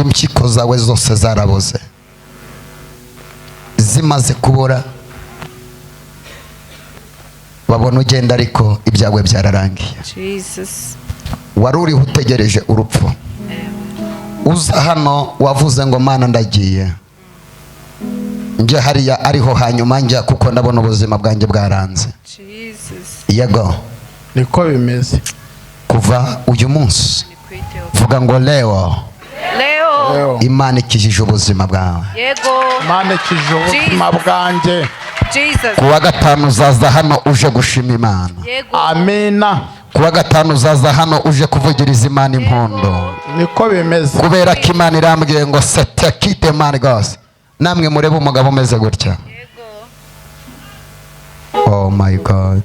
Impyiko zawe zose zaraboze. Zimaze kubora, babona ugenda, ariko ibyawe byararangiye. Jesus. Wari uriho utegereje urupfu. Uza hano wavuze ngo: "Mana, ndagiye njye hariya ariho hanyuma njya, kuko ndabona ubuzima bwanjye bwaranze." Jesus. Yego. Niko bimeze. Kuva uyu munsi, vuga ngo: "Leo." Leo. Leo. Imana ikijije ubuzima bwawe. Yego. Imana ikije ubuzima bwanjye. Jesus. Ku wa gatanu uzaza hano uje gushima Imana. Yego. Amina. Ku wa gatanu uzaza hano uje kuvugiriza Imana impundu. Niko bimeze. Kubera ko Imana irambwiye ngo setekide mani rwose. Namwe murebe umugabo umeze gutya. Yego. Oh my God!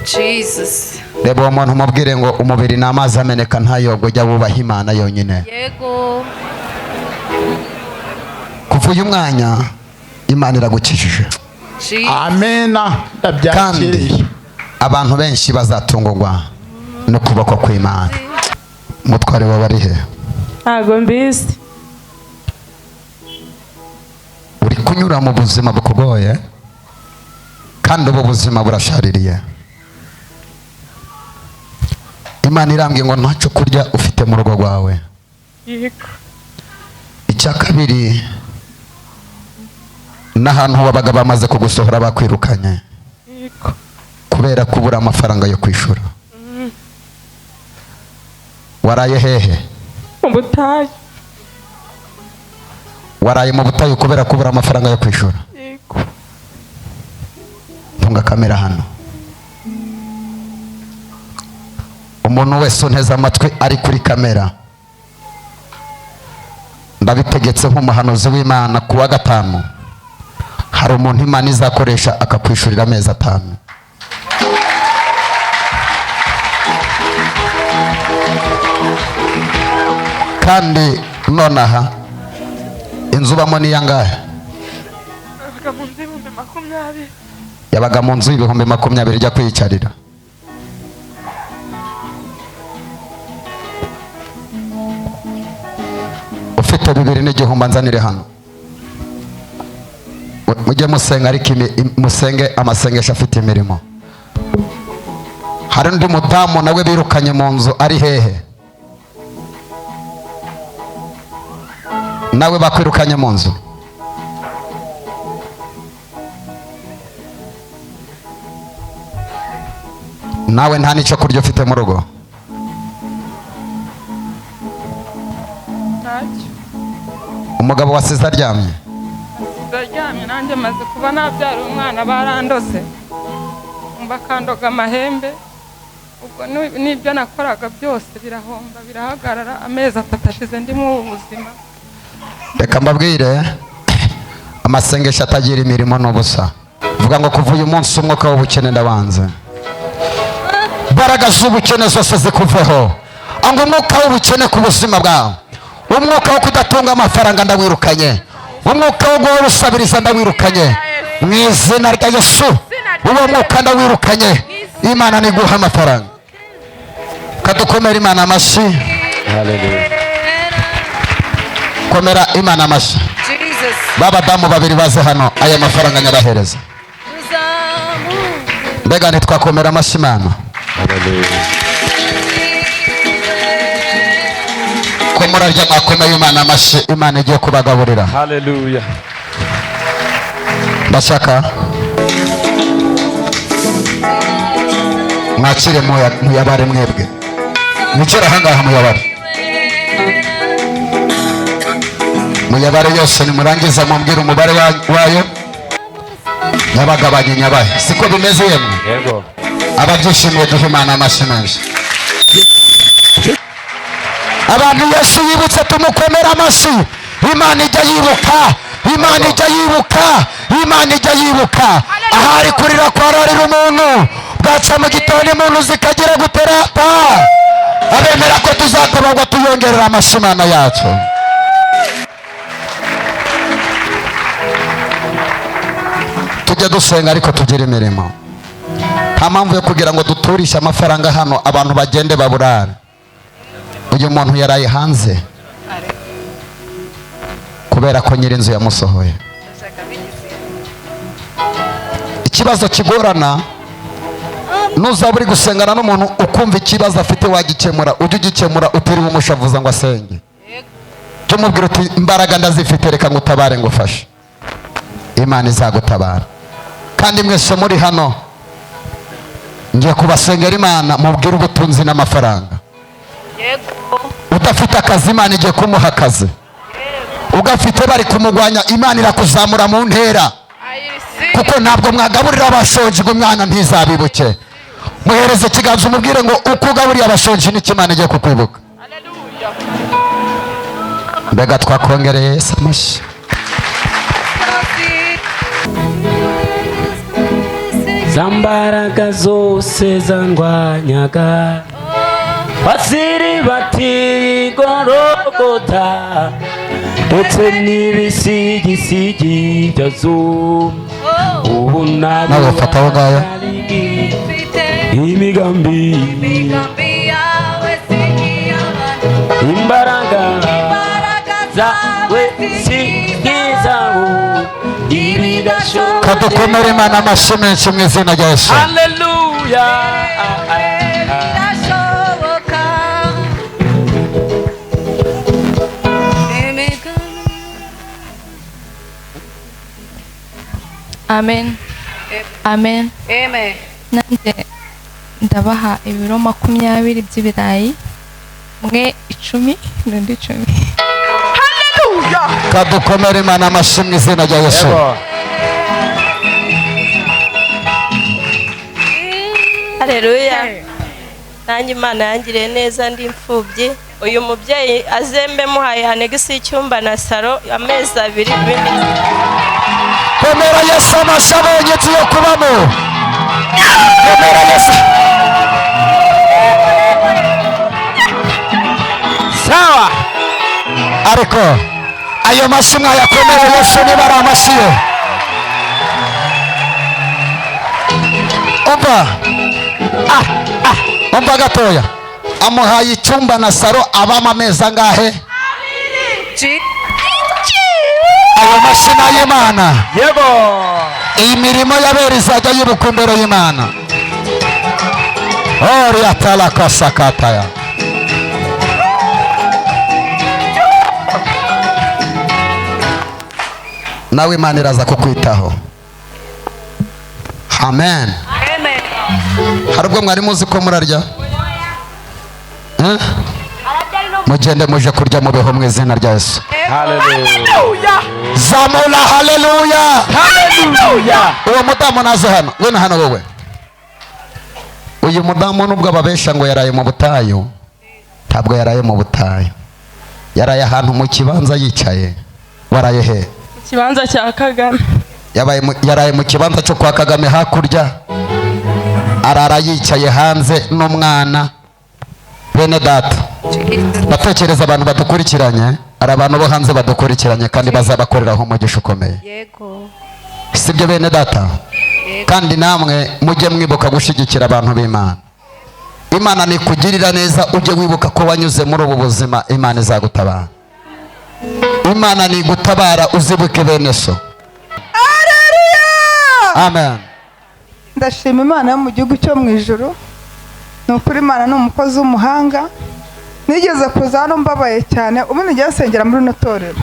Jesus. Reba uwo muntu, umubwire ngo umubiri ni amazi ameneka ntayogo, ujya wubaha Imana yonyine. Yego. Kuva uyu mwanya Imana iragukijije. Jesus. Amina. Kandi Ndabyakiriye. abantu benshi bazatungurwa n'ukuboko kw'Imana. Umutware wawe ari he? Ntabwo mbizi. Uri kunyura mu buzima bukugoye, kandi ubu buzima burashaririye. Imana irambwiye ngo ntacyo kurya ufite mu rugo rwawe. Yego. Icya kabiri, n'ahantu wabaga bamaze kugusohora, bakwirukanye. Yego. Kubera kubura amafaranga yo kwishyura. Waraye hehe? Mu butayu. Waraye mu butayu kubera kubura amafaranga yo kwishyura? Yego. Tunga kamera hano. Umuntu wese unteze amatwi ari kuri kamera, ndabitegetse nk'umuhanuzi w'Imana: ku wa gatanu hari umuntu Imana izakoresha akakwishurira amezi 5. Kandi nonaha inzu ubamo ni iyangahe? Nabaga mu nzu 20,000. Yabaga mu nzu 20,000. Ijya kwiyicarira. Ufite 2,000 anzanire hano. Mujye musenga, ariko musenge amasengesho afite imirimo. Hari undi mudamu nawe birukanye mu nzu, ari hehe? Nawe bakwirukanye mu nzu? Nawe nta n'icyo kurya ufite mu rugo? Ntacyo. Umugabo wasize aryamye? Asize aryamye. Nanjye maze kuba nabyara umwana barandose, bakandoga amahembe. Ubwo n'ibyo nakoraga byose birahomba, birahagarara. Amezi 3 ashize ndi muri ubu buzima. Reka mbabwire, amasengesho atagira imirimo ni ubusa. Vuga ngo: "Kuva uyu munsi umwuka w'ubukene ndabanze, imbaraga z'ubukene zose zikuveho." Ngo umwuka w'ubukene ku buzima bwawe, umwuka wo kudatunga amafaranga ndawirukanye, umwuka wo guhora usabiriza ndawirukanye mu izina rya Yesu. Uwo mwuka ndawirukanye. Imana niguha amafaranga. Kadukomera Imana amashyi. Komera Imana amashyi. Jesus. B'abadamu babiri baze hano, aya mafaranga nyabahereza. Mbega ntitwakomera amashyi Imana ko murarya? Mwakomeye Imana amashyi, Imana igiye kubagaburira. Haleluya. Ndashaka mwakire, muyabare mwebwe mwicare ahangaha, muyabare, muyabare yose. Nimurangiza mumbwire umubare wayo, nyabagabanye, nyabahe. Siko bimeze yemwe? Yego. Ababyishimiye duhe Imana amashyi menshi. Abantu Yesu yibutse, tumukomera amashyi. Imana ijya yibuka, Imana ijya yibuka, Imana ijya yibuka. Ahari kurira kwararira umuntu, bwaca mu gitondo impundu zikagira guterata. Abemera ko tuzatabarwa, tuyongerera amashyi Imana yacu. Tujye dusenga ariko tugire imirimo. Nta mpamvu yo kugira ngo duturishe amafaranga hano, abantu bagende baburare. Uyu muntu yaraye hanze. Kubera ko nyir'inzu yamusohoye. Ikibazo kigorana, nuzaba uri gusengana n'umuntu ukumva ikibazo afite wagikemura, ujye ugikemura utiriwe umushavuza ngo asenge. Jya umubwira uti: "Imbaraga ndazifite, reka ngutabare, ngufashe." Imana izagutabara. Kandi mwese muri hano, ngiye kubasengera Imana mubwire ubutunzi n'amafaranga. Udafite akazi, Imana igiye kumuha akazi. Ugafite bari kumugwanya, Imana irakuzamura mu ntera. I receive. Kuko ntabwo mwagaburira abashonji ngo umwana ntizabibuke. Muhereze ikiganza, umubwire ngo uko ugaburiye abashonji nicyo Imana igiye kukwibuka. Mbega twakongereye Yesu amashyi! Za mbaraga zose zandwanyaga, basiri bati Gorogota, ndetse n'ibisigisigi byazo, ubu Nawe fata aho ngaho. Imigambi, imbaraga zawe si nk'izawo, ibidashoboka. Kadukomere Imana amashyi menshi mu izina rya Yesu. Haleluya. Birashoboka. Imigambi. Amen, amen. Amen. Nanjye ndabaha ibiro 20 by'ibirayi, mwe 10 n'undi 10. Kadukomere Imana amashyi mu izina rya Yesu. Yego. Hareruya! Nanjye Imana yangiriye neza, ndi imfubyi. Uyu mubyeyi azembe muhaye annexe y'icyumba na salon amezi 2, ibindi. Komera Yesu amashyi, abonye inzu yo kubamo. Komera Yesu. Sawa. Ariko ayo mashyi mwayakomere Yesu niba ari amashyi ye. Umva, ah, ah, umva gatoya. Amuhaye icyumba na salon, abamo amezi angahe? Ayo mashyi ni ay'Imana. Yego. Iyi mirimo y'abera izajya yibuka imbere y'Imana. Oriatalakasakataya. Nawe Imana iraza kukwitaho. Amen. Amen. Hari ubwo mwari muzi ko murarya? Eh? Mugende muje kurya, mubeho mu izina rya Yesu. Haleluya. Zamura haleluya! Haleluya. Uwo mudamu naze hano. Ngwino hano wowe. Uyu mudamu, nubwo ababesha ngo yaraye mu butayu, ntabwo yaraye mu butayu, yaraye ahantu mu kibanza yicaye. Waraye he? Ikibanza cya Kagame. Yaraye mu kibanza cyo kwa Kagame hakurya, arara yicaye hanze n'umwana. Bene data, ndatekereza abantu badukurikiranye, hari abantu bo hanze badukurikiranye kandi bazabakoreraho umugisha ukomeye. Yego. Sibyo, bene data? Kandi namwe mujye mwibuka gushyigikira abantu b'Imana. Imana nikugirira neza, ujye wibuka ko wanyuze muri ubu buzima. Imana izagutabara. Imana nigutabara, uzibuke bene so. Amen. Ndashima Imana yo mu gihugu cyo mu ijuru. Ni ukuri, Imana ni umukozi w'umuhanga. Nigeze kuza hano mbabaye cyane. Ubundi ngiye nsengera muri rino torero,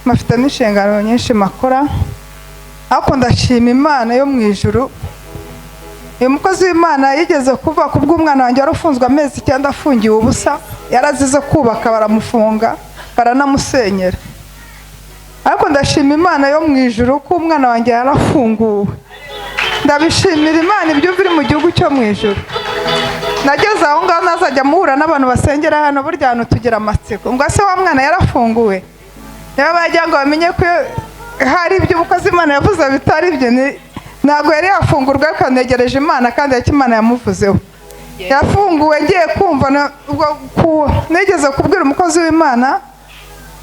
mafite n'inshingano nyinshi makora, ariko ndashima Imana yo mu ijuru. Uyu mukozi w'Imana yigeze kuva ku bw'umwana wanjye wari ufunzwe amezi 9, afungiwe ubusa, yarazize kubaka, baramufunga, baranamusenyera. Ariko ndashima Imana yo mu ijuru ko umwana wanjye yarafunguwe. Ndabishimira Imana ibyumva iri mu gihugu cyo mu ijuru. Nageze aho ngaho, nazajya muhura n'abantu basengera hano, burya hantu tugira amatsiko ngo ase wa mwana yarafunguwe? Niba bagira ngo bamenye ko hari ibyo umukozi Imana yavuze bitari byo. Ntabwo yari yafungurwa, ariko negereje Imana kandi icyo Imana yamuvuzeho yafunguwe. Ngiye kumva nigeze kubwira umukozi w'Imana,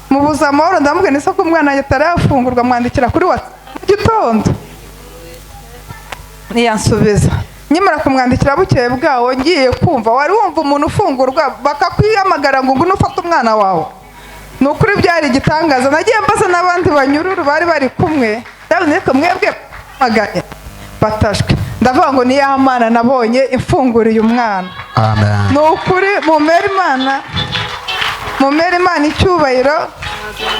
mubuza amahoro, ndamubwira nise ko umwana wanjye atari yafungurwa, mwandikira kuri wa mu gitondo, ntiyansubiza. Nkimara kumwandikira, bukeye bwawo ngiye kumva, wari wumva umuntu ufungurwa bakakwiyamagara ngo ngwino ufate umwana wawe? Ni ukuri byari igitangaza. Nagiye mbaza n'abandi banyururu bari bari kumwe, ndabona mwebwe magaye batashwe, ndavuga ngo ni ya Mana nabonye imfunguriye umwana. Amen. Ni ukuri mumere Imana icyubahiro.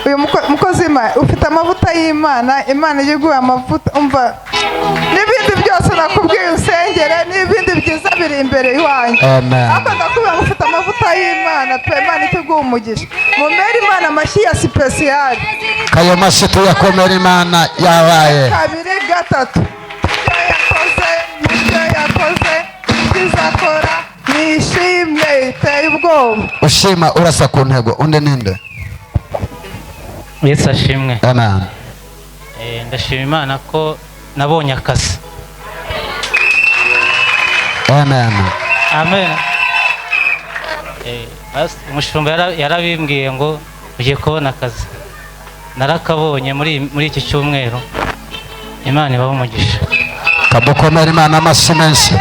Uyu mukozi ufite amavuta y'Imana, Imana iguha amavuta, umva n'ibindi byose nakubwiye usengere, n'ibindi byiza biri imbere iwanjye. Amen. Ariko ndakubwira ngo ufite amavuta y'Imana pe, Imana iguha umugisha. Mumere Imana amashyi ya sipesiyali. Kayo mashyi tuyakomera Imana yabaye. 2 3 ibyo yakoze, ibyo yakoze, ibyo nishimye iteye ubwoba. Ushima urasa ku ntego. Undi ninde? Yesu ashimwe. Amen. Ndashima Imana ko nabonye akazi. Amen. Amen. Umushumba yarabimbwiye ngo ugiye kubona akazi. Narakabonye muri iki cyumweru. Imana ibahe umugisha. Kadukomera Imana amashyi menshi.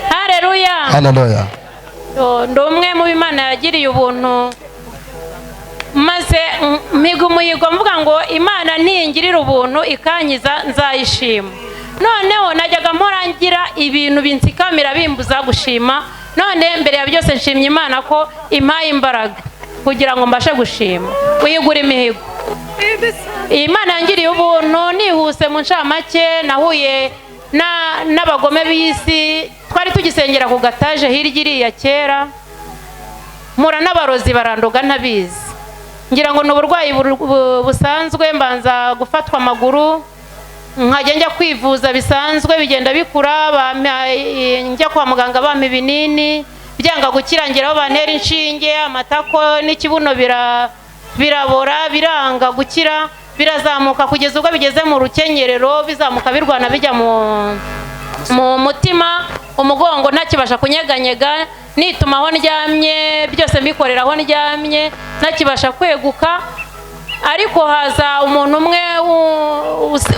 Haleluya. Haleluya. Ndi umwe mu Imana yagiriye ubuntu, maze mpiga umuhigo mvuga ngo Imana ntingirira ubuntu ikankiza nzayishima. Noneho najyaga mpora ngira ibintu binsikamira bimbuza gushima. None mbere ya byose nshimye Imana ko impaye imbaraga kugira ngo mbashe gushima, kuyigura imihigo. Imana yangiriye ubuntu nihuse mu ncamake. Nahuye n'abagome b'isi, twari tugisengera ku gataje hirya iriya kera, mpura n'abarozi barandoga ntabizi, ngira ngo ni uburwayi busanzwe. Mbanza gufatwa amaguru, nkajya njya kwivuza bisanzwe, bigenda bikura, njya kwa muganga bampa ibinini byanga gukira, ngeraho bantera inshinge, amatako n'ikibuno birabora, biranga gukira, birazamuka kugeza ubwo bigeze mu rukenyerero, bizamuka birwana bijya mu mutima, umugongo ntakibasha kunyeganyega, nituma aho ndyamye byose mbikorera aho ndyamye, ntakibasha kweguka. Ariko haza umuntu umwe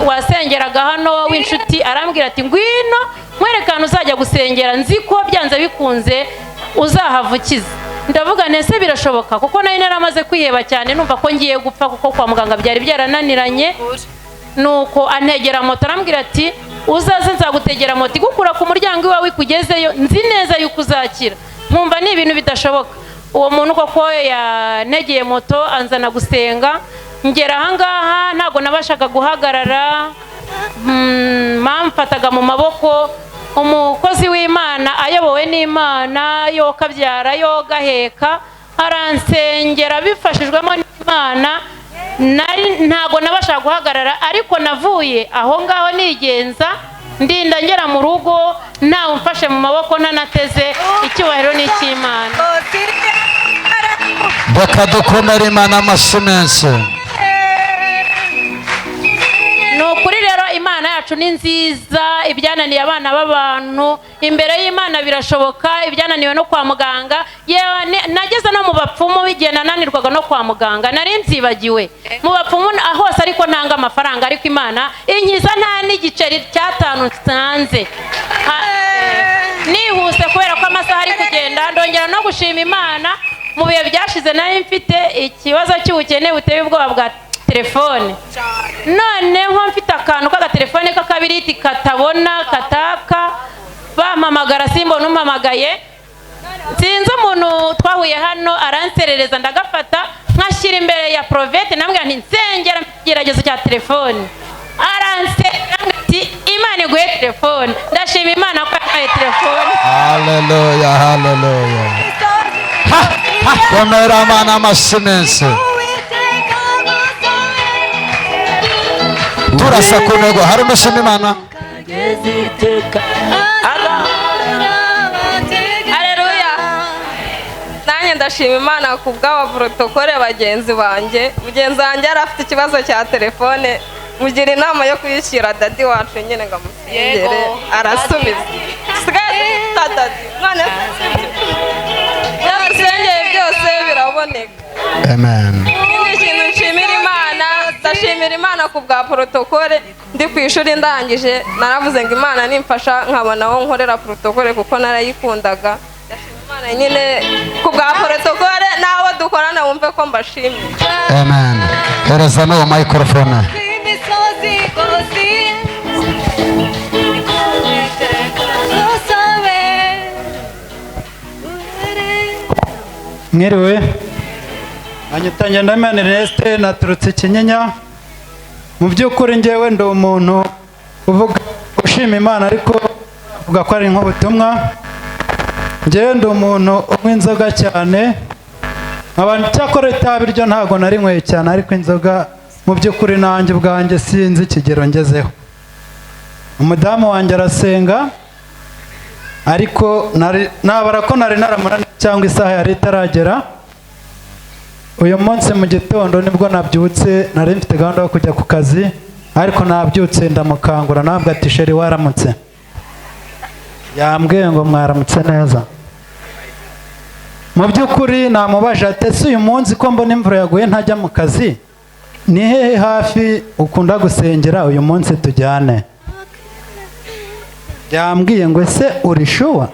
wasengeraga hano w'inshuti, arambwira ati ngwino nkwerekane uzajya gusengera, nzi ko byanze bikunze uzahavukiza. Ndavuga nese birashoboka, kuko nari naramaze kwiheba cyane, numva ko ngiye gupfa kuko kwa muganga byari byarananiranye. Nuko antegera moto arambwira ati uzaze nzagutegera moto igukura ku muryango iwawe ikugezeyo, nzi neza yuko uzakira. Nkumva ni ibintu bidashoboka. Uwo muntu koko yantegeye moto anzana gusenga, ngera ahangaha ntago nabashaga guhagarara, mamfataga mu maboko. Umukozi w'Imana ayobowe n'Imana yokabyara yogaheka, aransengera bifashijwemo n'Imana. Nari ntago nabashaga guhagarara, ariko navuye aho ngaho nigenza, ndinda ngera mu rugo ntawe umfashe mu maboko, ntanateze. Icyubahiro ni icy'Imana. Reka dukomere Imana amashyi menshi. Ni ukuri rero Imana yacu ni nziza. Ibyananiye abana b'abantu imbere y'Imana birashoboka, ibyananiwe no kwa muganga. Yewe nageze no mu bapfumu igihe nananirwaga no kwa muganga, nari nzibagiwe mu bapfumu hose, ariko ntanga amafaranga, ariko Imana inkiza nta n'igiceri cy'atanu nsanze. Nihuse kubera ko amasaha ari kugenda. Ndongera no gushima Imana, mu bihe byashize nari mfite ikibazo cy'ubukene buteye ubwoba bwa telefone. Noneho mfite akantu k'agatelefone k'akabiriti katabona kataka, bampamagara simbona umpamagaye. Sinzi umuntu twahuye hano aranserereza, ndagafata nkashyira imbere ya Provete, nambwira nti nsengera igeragezo cya telefone. Aransengera ati Imana iguhe telefone. Ndashima Imana ko yampaye telefone. Haleluya, haleluya. Komera Imana amashyi menshi. Turasa ku ntego. Hari umushima Imana. Haleluya. Nanjye ndashima Imana ku bw'aba protokole bagenzi banjye. Mugenzi wanjye yari afite ikibazo cya telefone, mugira inama yo kuyishyira dadi wacu nyine ngo amusengere, arasubiza. Sigaye dadi none byarasengeye byose biraboneka. Amen. Ikindi kintu nshimira Imana, Ndashimira Imana ku bwa protokole. Ndi ku ishuri ndangije naravuze ngo Imana nimfasha nkabona aho nkorera protokole, kuko narayikundaga. Ndashima Imana nyine ku bwa protokole, n'abo dukorana wumve ko mbashimiye. Amen. Hereza n'uwo microphone. Mwiriwe, anyita Ngendamana Ernest, naturutse Kinyinya. Mu by'ukuri njyewe ndi umuntu uvuga ushima Imana, ariko avuga ko ari nk'ubutumwa. Njyewe ndi umuntu unywa inzoga cyane, abantu cyakora itabi ryo ntabwo narinyweye cyane, ariko inzoga mu by'ukuri nanjye ubwanjye sinzi ikigero ngezeho. Umudamu wanjye arasenga, ariko nabara ko nari naramunaniye cyangwa isaha yari itaragera. Uyu munsi mu gitondo nibwo nabyutse, nari mfite gahunda yo kujya ku kazi, ariko nabyutse ndamukangura, nabwo ati sheri waramutse, yambwiye ngo mwaramutse neza. Mu by'ukuri namubaje ati ese uyu munsi ko mbona imvura yaguye ntajya mu kazi, ni hehe hafi ukunda gusengera uyu munsi tujyane? Yambwiye ngo ese uri shuwa?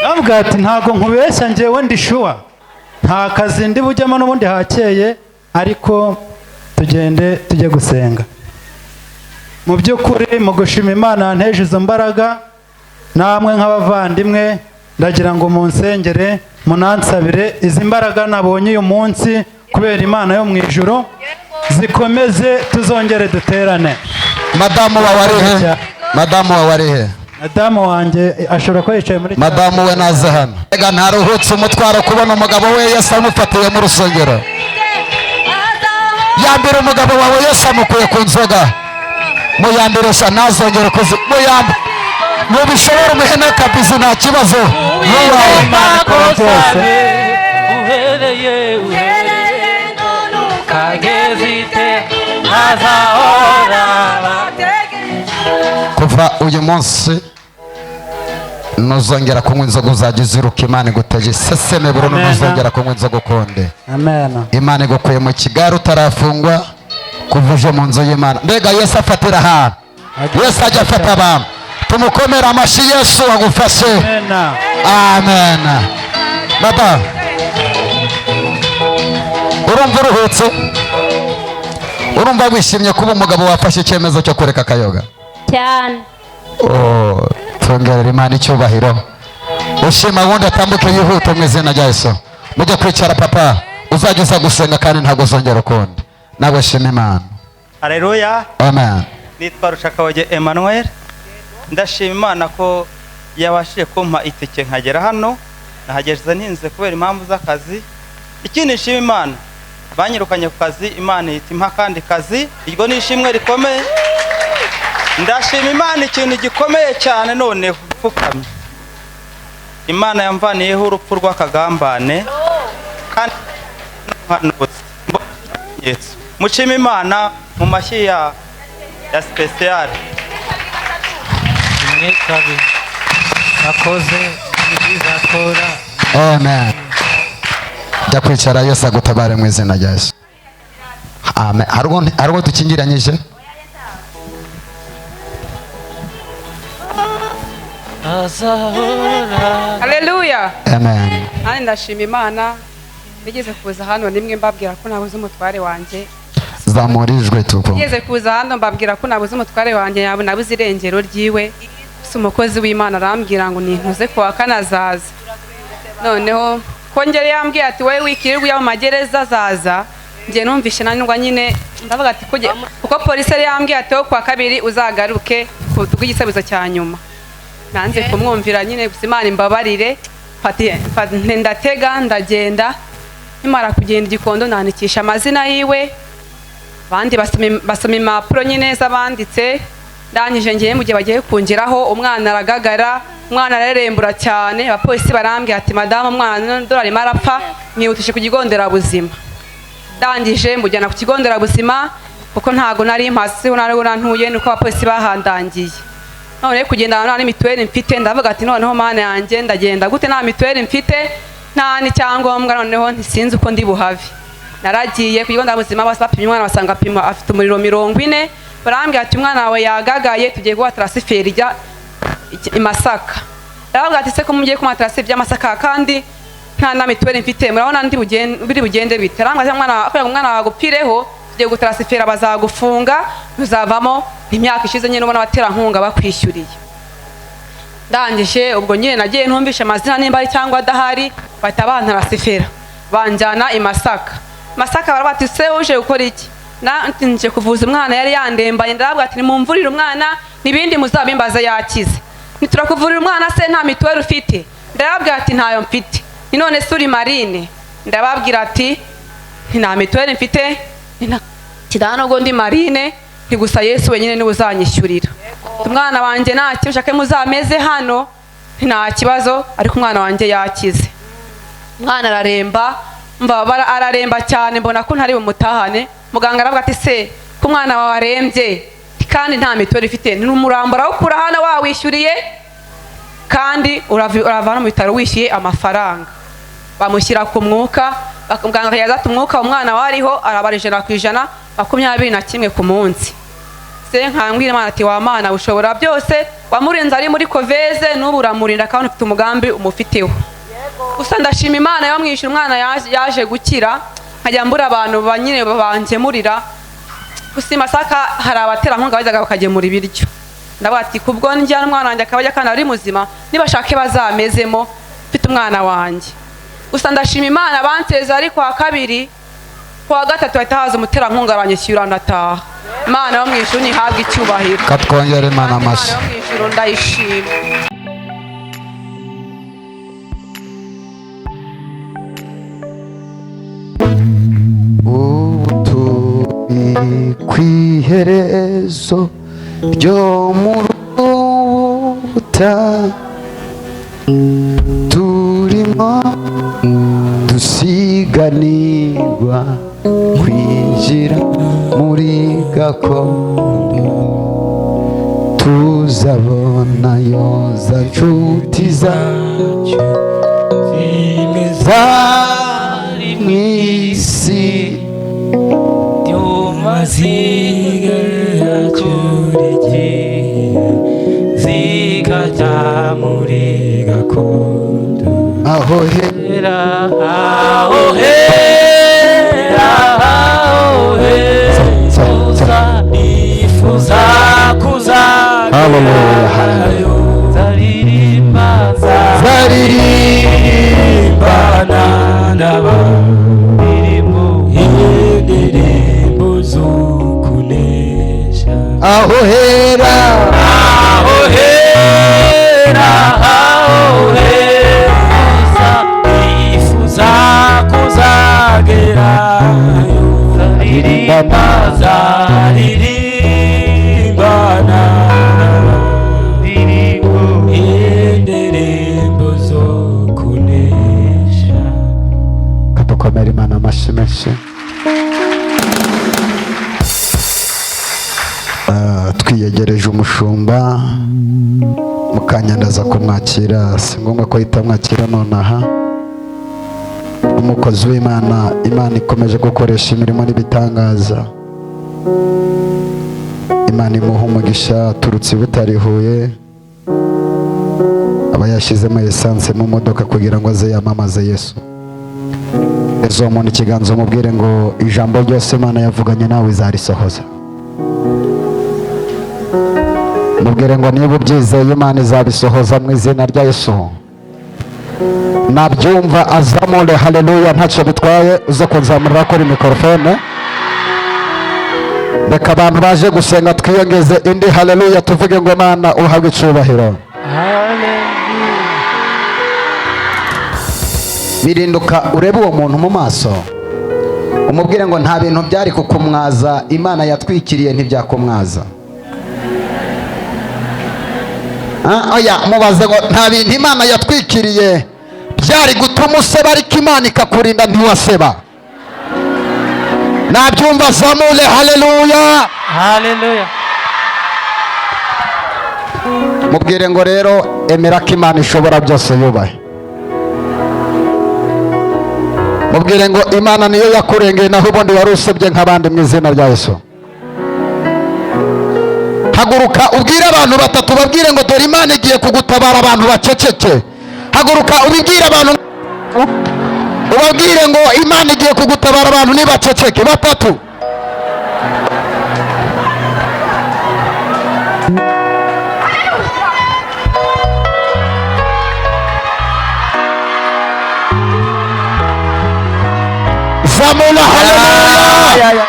Avuga ati ntago nkubeshya, njyewe ndi shuwa, nta kazi ndi bujyamo n'ubundi hakeye, ariko tugende tujye gusenga. Mu by'ukuri mu gushima Imana nteje izo mbaraga, namwe nk'abavandimwe ndagira ngo munsengere munansabire izi mbaraga nabonye uyu munsi kubera Imana yo mu ijuru zikomeze, tuzongere duterane. Madamu wawe ari he? Madamu wawe ari he? Madamu wanjye ashobora kuba yicaye muri Madamu we naze hano. Ega ntaruhutse umutwaro kubona umugabo we Yesu amufatiye mu rusengero. Yambira umugabo wawe Yesu amukuye ku nzoga. Muyambirisha ntazongere kuzi muyambi. Mubishobora umuhe n'akabizi nta kibazo. Uhereye kagezite azahora. Kuva uyu munsi nuzongera kunywa inzoga uzajya uziruka. Imana iguteje iseseme burundu, ntuzongera kunywa inzoga ukundi. Amen. Imana igukuye mu kigare utarafungwa, kuva uje mu nzu y'Imana. Mbega Yesu afatira ahantu, Yesu ajya afata abantu. Tumukomere amashyi, Yesu agufashe. Amen. Baba, urumva uruhutse? Urumva wishimye kuba umugabo wafashe icyemezo cyo kureka akayoga? Cyane. Oh, twongerera Imana icyubahiro. Ushima wundi atambuke yihute mu izina rya Yesu. Mujye kwicara papa, uzajya uza gusenga kandi ntabwo uzongera ukundi. Nawe shima Imana. Haleluya. Amen. Nitwa Rushakaboge Emmanuel. Ndashima Imana ko yabashije kumpa itike nkagera hano. Nahageze ntinze kubera impamvu z'akazi. Ikindi nshima Imana, banyirukanye ku kazi, Imana ihita impa akandi kazi. Iryo ni ishimwe rikomeye. Ndashima Imana ikintu gikomeye cyane noneho mfukamye. Imana yamvaniyeho urupfu rw'akagambane kandi mushima Imana mu mashyi ya special. Rimwe kabiri nakoze ibizakora. Amen. Jya kwicara, Yesu agutabare mu izina rya Yesu. Amen. Hari ubwo dukingiranyije? Haleluya. Amen. Nanjye ndashima Imana nigeze kuza hano nimwe mbabwira ko nabuze umutware wanjye. Zamurijwe tuko. Nigeze kuza hano mbabwira ko nabuze umutware wanjye, nabuze irengero ryiwe. Si umukozi w'Imana arambwira ngo nintuze kuwa kane azaza. Noneho kongere yambwiye ati wowe wikirirwa ujya mu magereza azaza. Njye numvishe nanirwa nyine ndavuga ati kuko polisi yari yambwiye ati wowe kuwa kabiri uzagaruke kubw'igisabizo cya nyuma. Nanze kumwumvira nyine, gusa Imana imbabarire. Ndatega ndagenda, nimara kugenda igikondo nandikisha amazina yiwe, abandi basoma impapuro nyine z'abanditse. Ndangije ngiye mu gihe bagiye kungeraho, umwana aragagara, umwana ararembura cyane. Abapolisi barambwira ati madamu umwana ndora arimo arapfa, mwihutishe ku kigo nderabuzima. Ndangije mujyana ku kigo nderabuzima kuko ntago nari mpasi nari ntuye, nuko abapolisi bahandangiye. None kugenda nta mituweli mfite, ndavuga ati noneho mana yanjye ndagenda gute nta mituweli mfite, nta n'icyangombwa, noneho ntisinzi uko ndi buhave. Naragiye ku kigo nderabuzima, bose bapimye umwana basanga apima afite umuriro 40. Barambwira ati umwana wawe yagagaye, tugiye guha transfer ijya i Masaka. Ndababwira ati se ko mugiye kumuha transfer by'Amasaka kandi nta na mituweli mfite, murabona ndi biri bugende bite? Arambwira ati kugira ngo umwana wawe agupfireho tugiye gutransfera, bazagufunga uzavamo imyaka ishize nyine ubona abaterankunga bakwishyuriye. Ndangije ubwo nyine nagiye ntumvishe amazina nimba ari cyangwa adahari, bahita bantransfera banjyana i Masaka. Masaka baravuga ati se uje gukora iki? Nje kuvuza umwana yari yandembaye. Ndababwira ati nimumvurire umwana n'ibindi muzabimbaze yakize. Niturakuvurira umwana se nta mituweli ufite? Ndababwira ati ntayo mfite. Ni none se uri marine? Ndababwira ati nta mituweli mfite, nubwo ndi marine, nti gusa Yesu wenyine niwe uzanyishyurira. Umwana wanjye nta kibazo, ushake muzameze hano nta kibazo, ariko umwana wanjye yakize. Umwana araremba, mbabara araremba cyane, mbona ko ntari bumutahane. Muganga aravuga ati se ko umwana wawe arembye kandi nta mituweli ufite, n'umurambo urawukura hano wawishyuriye kandi urava no mu bitaro wishyuye amafaranga. Bamushyira ku mwuka, muganga akajya ati umwuka umwana wariho arabara 100%, 21 ku munsi. Se nkambwira Imana ati wa Mana ushobora byose, wamurinze ari muri koveze n'ubu uramurinda kandi ufite umugambi umufiteho. Gusa ndashima Imana yamwishyura umwana yaje gukira, nkajya mbura abantu banyine bangemurira. Gusa i Masaka hari abaterankunga bajyaga bakagemura ibiryo. Ndavuga ati kubwo njyana umwana wanjye akaba ajya kandi ari muzima, nibashake bazamezemo mfite umwana wanjye. Gusa ndashima Imana banseze ari kwa kabiri, kwa gatatu bahita haza umuterankunga aranyishyura ndataha. Imana yo mu ijuru ntihabwe icyubahiro. Katwongere Imana amashyi. Imana yo mu ijuru ndayishima. Ubu turi ku iherezo ryo mu rubuta, turimo dusiganirwa kwinjira muri gakondo, tuzabonayo za nshuti zacu zimwe zari mu isi. Zigajya muri gakondo aho hera, aho hera, aho hera nifuza kuzagerayo, nzaririmba nzaririmbana n'abaririmbo indirimbo z'ukunesha. Aho hera, aho hera, aho hera nifuza kuzagerayo, nzaririmba nzaririmbana n'abaririmbo indirimbo zo kunesha. Kadukomere Imana amashyi menshi. Twiyegereje umushumba mukanya ndaza kumwakira, si ngombwa ko ahita amwakira nonaha. Umukozi w'Imana, Imana ikomeje gukoresha imirimo n'ibitangaza. Imana imuha umugisha, aturutse i Butare Huye, aba yashyizemo esanse mu modoka kugira ngo aze yamamaze Yesu. Ezo umuntu ikiganza umubwire ngo ijambo ryose Imana yavuganye nawe izarisohoza. Mubwire ngo niba ubyizeye Imana izabisohoza mu izina rya Yesu. Nabyumva azamure haleluya, ntacyo bitwaye, uze kunzamurira kuri mikorofone. Reka abantu baje gusenga twiyongeze indi haleluya, tuvuge ngo Mana uhabwe icyubahiro. Birinduka urebe uwo muntu mu maso, umubwire ngo nta bintu byari kukumwaza, Imana yatwikiriye ntibyakumwaza. Oya, mubaze ngo nta bintu Imana yatwikiriye byari gutuma useba, ariko Imana ikakurinda ntiwaseba. Nabyumva zamure haleluya, haleluya. Mubwire ngo rero emera ko Imana ishobora byose, yubahe. Mubwire ngo Imana niyo yakurengeye, naho ubundi wari usebye nk'abandi mu izina rya Yesu. Haguruka ubwire abantu batatu, babwire ngo dore Imana igiye kugutabara, abantu baceceke. Haguruka ubibwire abantu, ubabwire ngo Imana igiye kugutabara, abantu nibaceceke. Batatu. Zamula haleluya,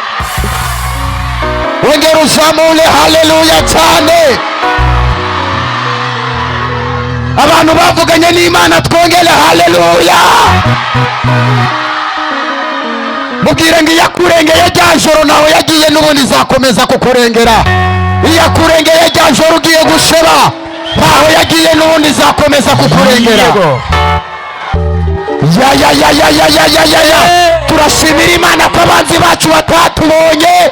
wongera uzamure haleluya cyane. Abantu bavuganye n'Imana twongere haleluya. Mubwire ngo iyo akurengeye rya joro nawe yagiye, n'ubundi izakomeza kukurengera. Iyo akurengeye rya joro ugiye gusheba, ntaho yagiye, n'ubundi izakomeza kukurengera. Ya ya ya ya ya ya ya ya ya. Turashimira Imana ko abanzi bacu batatubonye.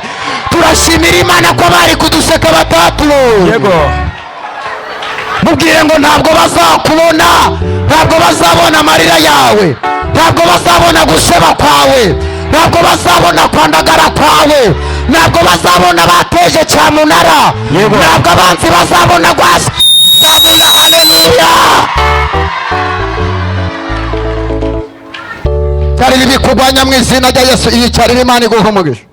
Turashimira Imana ko abari kuduseka batatubonye. Mubwire ngo ntabwo bazakubona, ntabwo bazabona amarira yawe, ntabwo bazabona guseba kwawe, ntabwo bazabona kwandagara kwawe, ntabwo bazabona bateje cyamunara, ntabwo abanzi bazabona gwasa. Haleluya. Cyarira ibikurwanya mu izina rya Yesu. Iyi cyarira Imana iguha umugisha.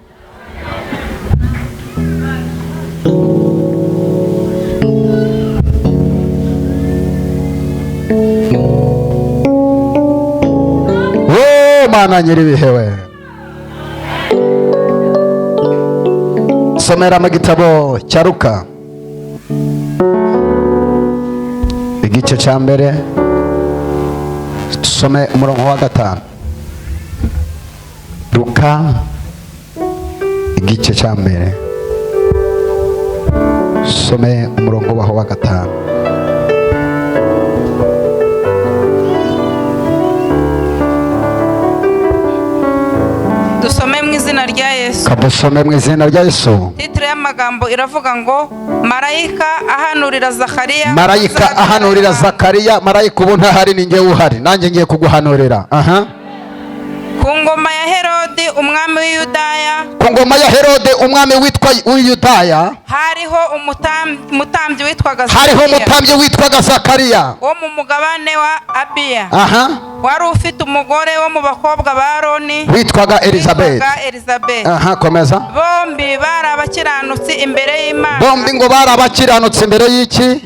Mana nyiribihe we. Somera mu gitabo cya Luka igice cya mbere, tusome umurongo wa 5. Luka igice cya mbere, some umurongo waho wa 5. Dusome mu izina rya Yesu. Kadusome mu izina rya Yesu. Titre y'amagambo iravuga ngo marayika ahanurira Zakariya. Marayika ahanurira Zakariya. Marayika ubu ntahari, ni njye uhari, nanjye ngiye kuguhanurira. Aha. Ku ngoma ya Herode umwami w'Yudaya. Ku ngoma ya Herode umwami witwa w'Yudaya, hariho umutambyi witwaga Zakariya. Hariho umutambyi witwaga Zakariya wo mu mugabane wa Abiya. Aha. Wari ufite umugore wo mu bakobwa ba Aroni witwaga Elizabeth. Aha, komeza. Bombi bari abakiranutsi imbere y'Imana. Bombi ngo bari abakiranutsi imbere y'iki?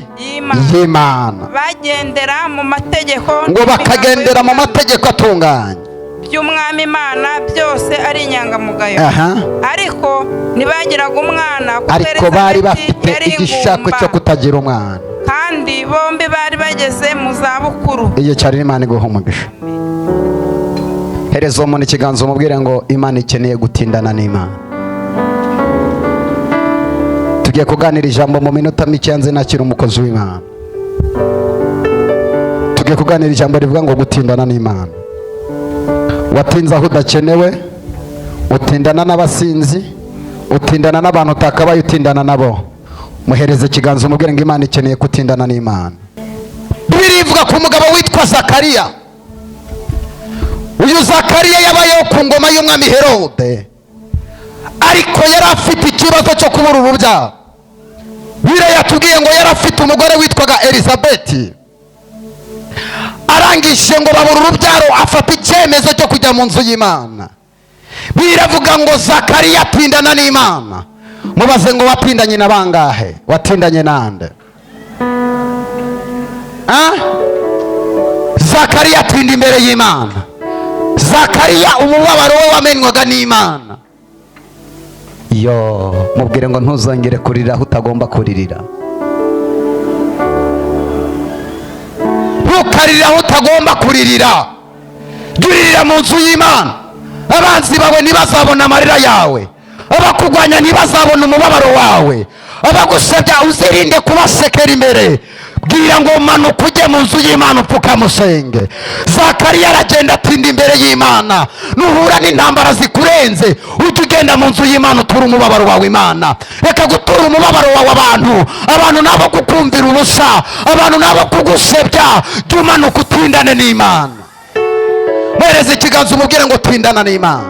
Y'Imana. Bagendera mu mategeko, ngo bakagendera mu mategeko atunganye by'umwami Imana, byose ari inyangamugayo. Ariko ntibagiraga umwana, ariko bari bafite igishako cyo kutagira umwana, kandi bombi bari bageze mu zabukuru. Iyo cyari Imana iguha umugisha. Hereza umuntu ikiganza umubwire ngo Imana ikeneye gutindana n'Imana. Tugiye kuganira ijambo mu minota mike yanze nakira umukozi w'Imana. Tugiye kuganira ijambo rivuga ngo gutindana n'Imana. Watinze aho udakenewe, utindana n'abasinzi, utindana n'abantu utakabaye utindana nabo. Muhereze ikiganza umubwire ngo Imana ikeneye gutindana n'Imana. Bibiliya ivuga ku mugabo witwa Zakariya. Uyu Zakariya yabayeho ku ngoma y'umwami Herode, ariko yari afite ikibazo cyo kubura urubyaro. Bibiliya yatubwiye ngo yari afite umugore witwaga Elizabeth. Arangije ngo babura urubyaro, afata icyemezo cyo kujya mu nzu y'Imana. Biravuga ngo Zakariya atindana n'Imana. Mubaze ngo watindanye na bangahe? Watindanye nande? Zakariya atinda imbere y'Imana. Zakariya umubabaro we wamenywaga n'Imana. Yo, mubwire ngo ntuzongere kurira aho utagomba kuririra. Ntukarira aho utagomba kuririra. Juririra mu nzu y'Imana. Abanzi bawe ntibazabona amarira yawe, abakurwanya ntibazabona umubabaro wawe, abagusebya uzirinde kubasekera imbere. Bwira ngo manuka ujye mu nzu y'Imana upfukamusenge. Zakariya aragenda atinda imbere y'Imana. Nuhura n'intambara zikurenze, ujye ugenda mu nzu y'Imana utura umubabaro wawe Imana. Reka gutura umubabaro wawe abantu, abantu nabo kukumvira ubusa, abantu nabo kugusebya. Jya umanuka utindane n'Imana. Mwereze ikiganza umubwire ngo tindana n'Imana.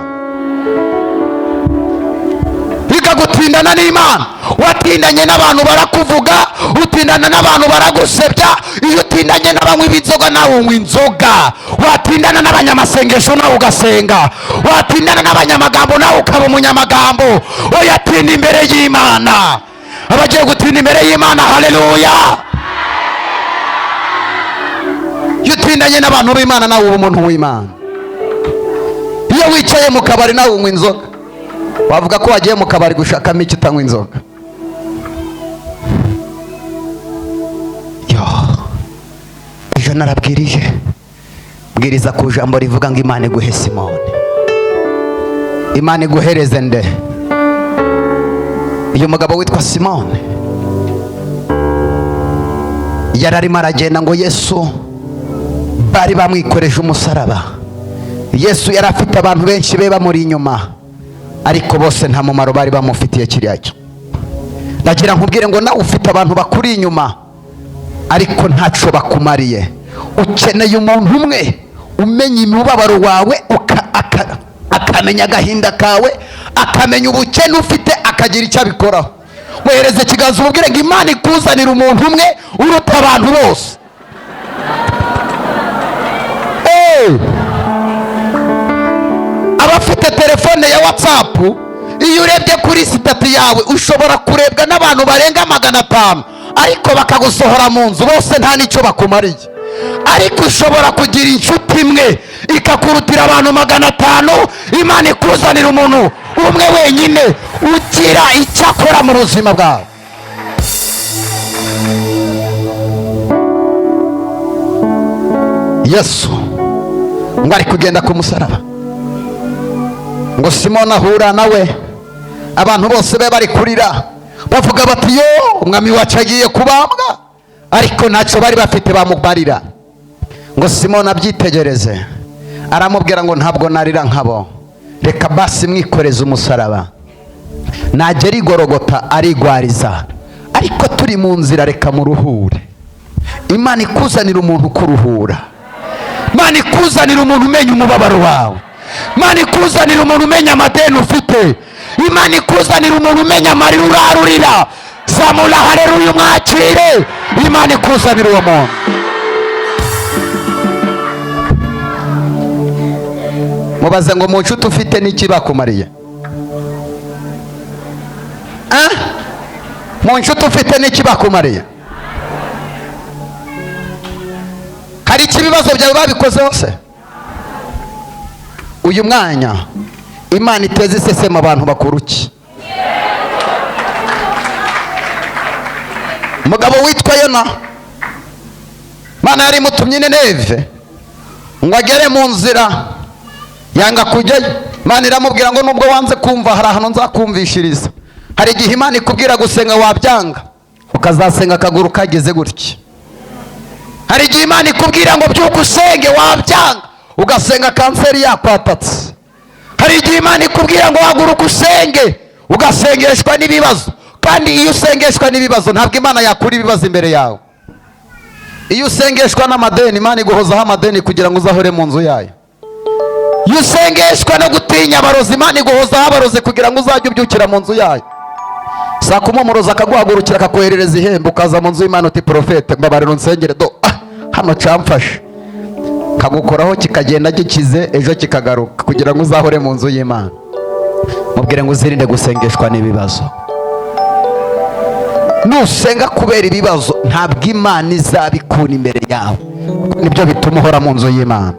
Biga gutindana n'Imana. Watindanye n'abantu barakuvuga, utindana n'abantu baragusebya. Iyo utindanye n'abanywi b'inzoga nawe unywa inzoga, watindana n'abanyamasengesho nawe ugasenga, watindana n'abanyamagambo nawe ukaba umunyamagambo. Oya, tinda imbere y'Imana. Abagiye gutinda imbere y'Imana, haleluya. Iyo utindanye n'abantu b'Imana nawe uba umuntu w'Imana. Iyo wicaye mu kabari nawe unywa inzoga, wavuga ko wagiye mu kabari gushakamo icyo utanywa inzoga. Yo, ejo narabwirije, bwiriza ku jambo rivuga ngo Imana iguhe Simoni, Imana iguhereze nde? Uyu mugabo witwa Simoni yararimo aragenda ngo Yesu bari bamwikoreje umusaraba. Yesu yari afite abantu benshi be bamuri inyuma, ariko bose nta mumaro bari bamufitiye kiriya cyo. Ndagira nkubwire ngo nawe ufite abantu bakuri inyuma ariko ntaco bakumariye. Ukeneye umuntu umwe umenya imibabaro wawe, akamenya agahinda kawe, akamenya ubukene ufite, akagira icyo abikoraho. Mwohereze ikiganza umubwire ngo Imana ikuzanira umuntu umwe uruta abantu bose. Abafite telefone ya WhatsApp, iyo urebye kuri sitati yawe ushobora kurebwa n'abantu barenga 500, ariko bakagusohora mu nzu bose nta n'icyo bakumariye. Ariko ushobora kugira inshuti imwe ikakurutira abantu 500. Imana ikuzanira umuntu umwe wenyine ugira icyo akora mu buzima bwawe. Yesu ngo ari kugenda ku musaraba, ngo Simoni ahura nawe, abantu bose be bari kurira bavuga bati yo umwami wacu agiye kubambwa, ariko ntacyo bari bafite bamubarira. Ngo Simoni abyitegereze aramubwira ngo ntabwo narira nkabo, reka basi mwikoreze umusaraba. Nagera igorogota arigwariza, ariko turi mu nzira reka muruhure. Imana ikuzanira umuntu kuruhura. Imana ikuzanira umuntu umenya umubabaro wawe. Imana ikuzanira umuntu umenya amadeni ufite. Imana ikuzanira umuntu umenya amarira urarurira. Zamura haleluya umwakire. Imana ikuzanira uwo muntu. Mubaze ngo mu nshuti ufite n'iki bakumariye? Mu nshuti ufite n'iki bakumariye? Hari iki ibibazo byawe babikoze hose? Uyu mwanya Imana iteze iseseme abantu bakuruki. Umugabo witwa Yona, Imana yari imutumye Nineve ngo agere mu nzira, yanga kujyayo. Imana iramubwira ngo nubwo wanze kumva hari ahantu nzakumvishiriza. Hari igihe Imana ikubwira gusenga wabyanga, ukazasenga akaguru kageze gutya. Hari igihe Imana ikubwira ngo byuka usenge wabyanga, ugasenga kanseri yakwatatse. Hari igihe Imana ikubwira ngo haguruka usenge, ugasengeshwa n'ibibazo. Kandi iyo usengeshwa n'ibibazo ntabwo Imana yakura ibibazo imbere yawe. Iyo usengeshwa n'amadeni, Imana iguhozaho amadeni kugira ngo uzahore mu nzu yayo. Iyo usengeshwa no gutinya abarozi, Imana iguhozaho abarozi kugira ngo uzajye ubyukira mu nzu yayo. Saa kumi umurozi akaguhagurukira akakoherereza ihembe, ukaza mu nzu y'Imana uti profete mbabarira unsengere do, hano camfashe. Kagukoraho kikagenda gikize, ejo kikagaruka kugira ngo uzahore mu nzu y'Imana. Mubwire ngo uzirinde gusengeshwa n'ibibazo. Nusenga kubera ibibazo ntabwo Imana izabikura imbere yawe. Nibyo bituma uhora mu nzu y'Imana.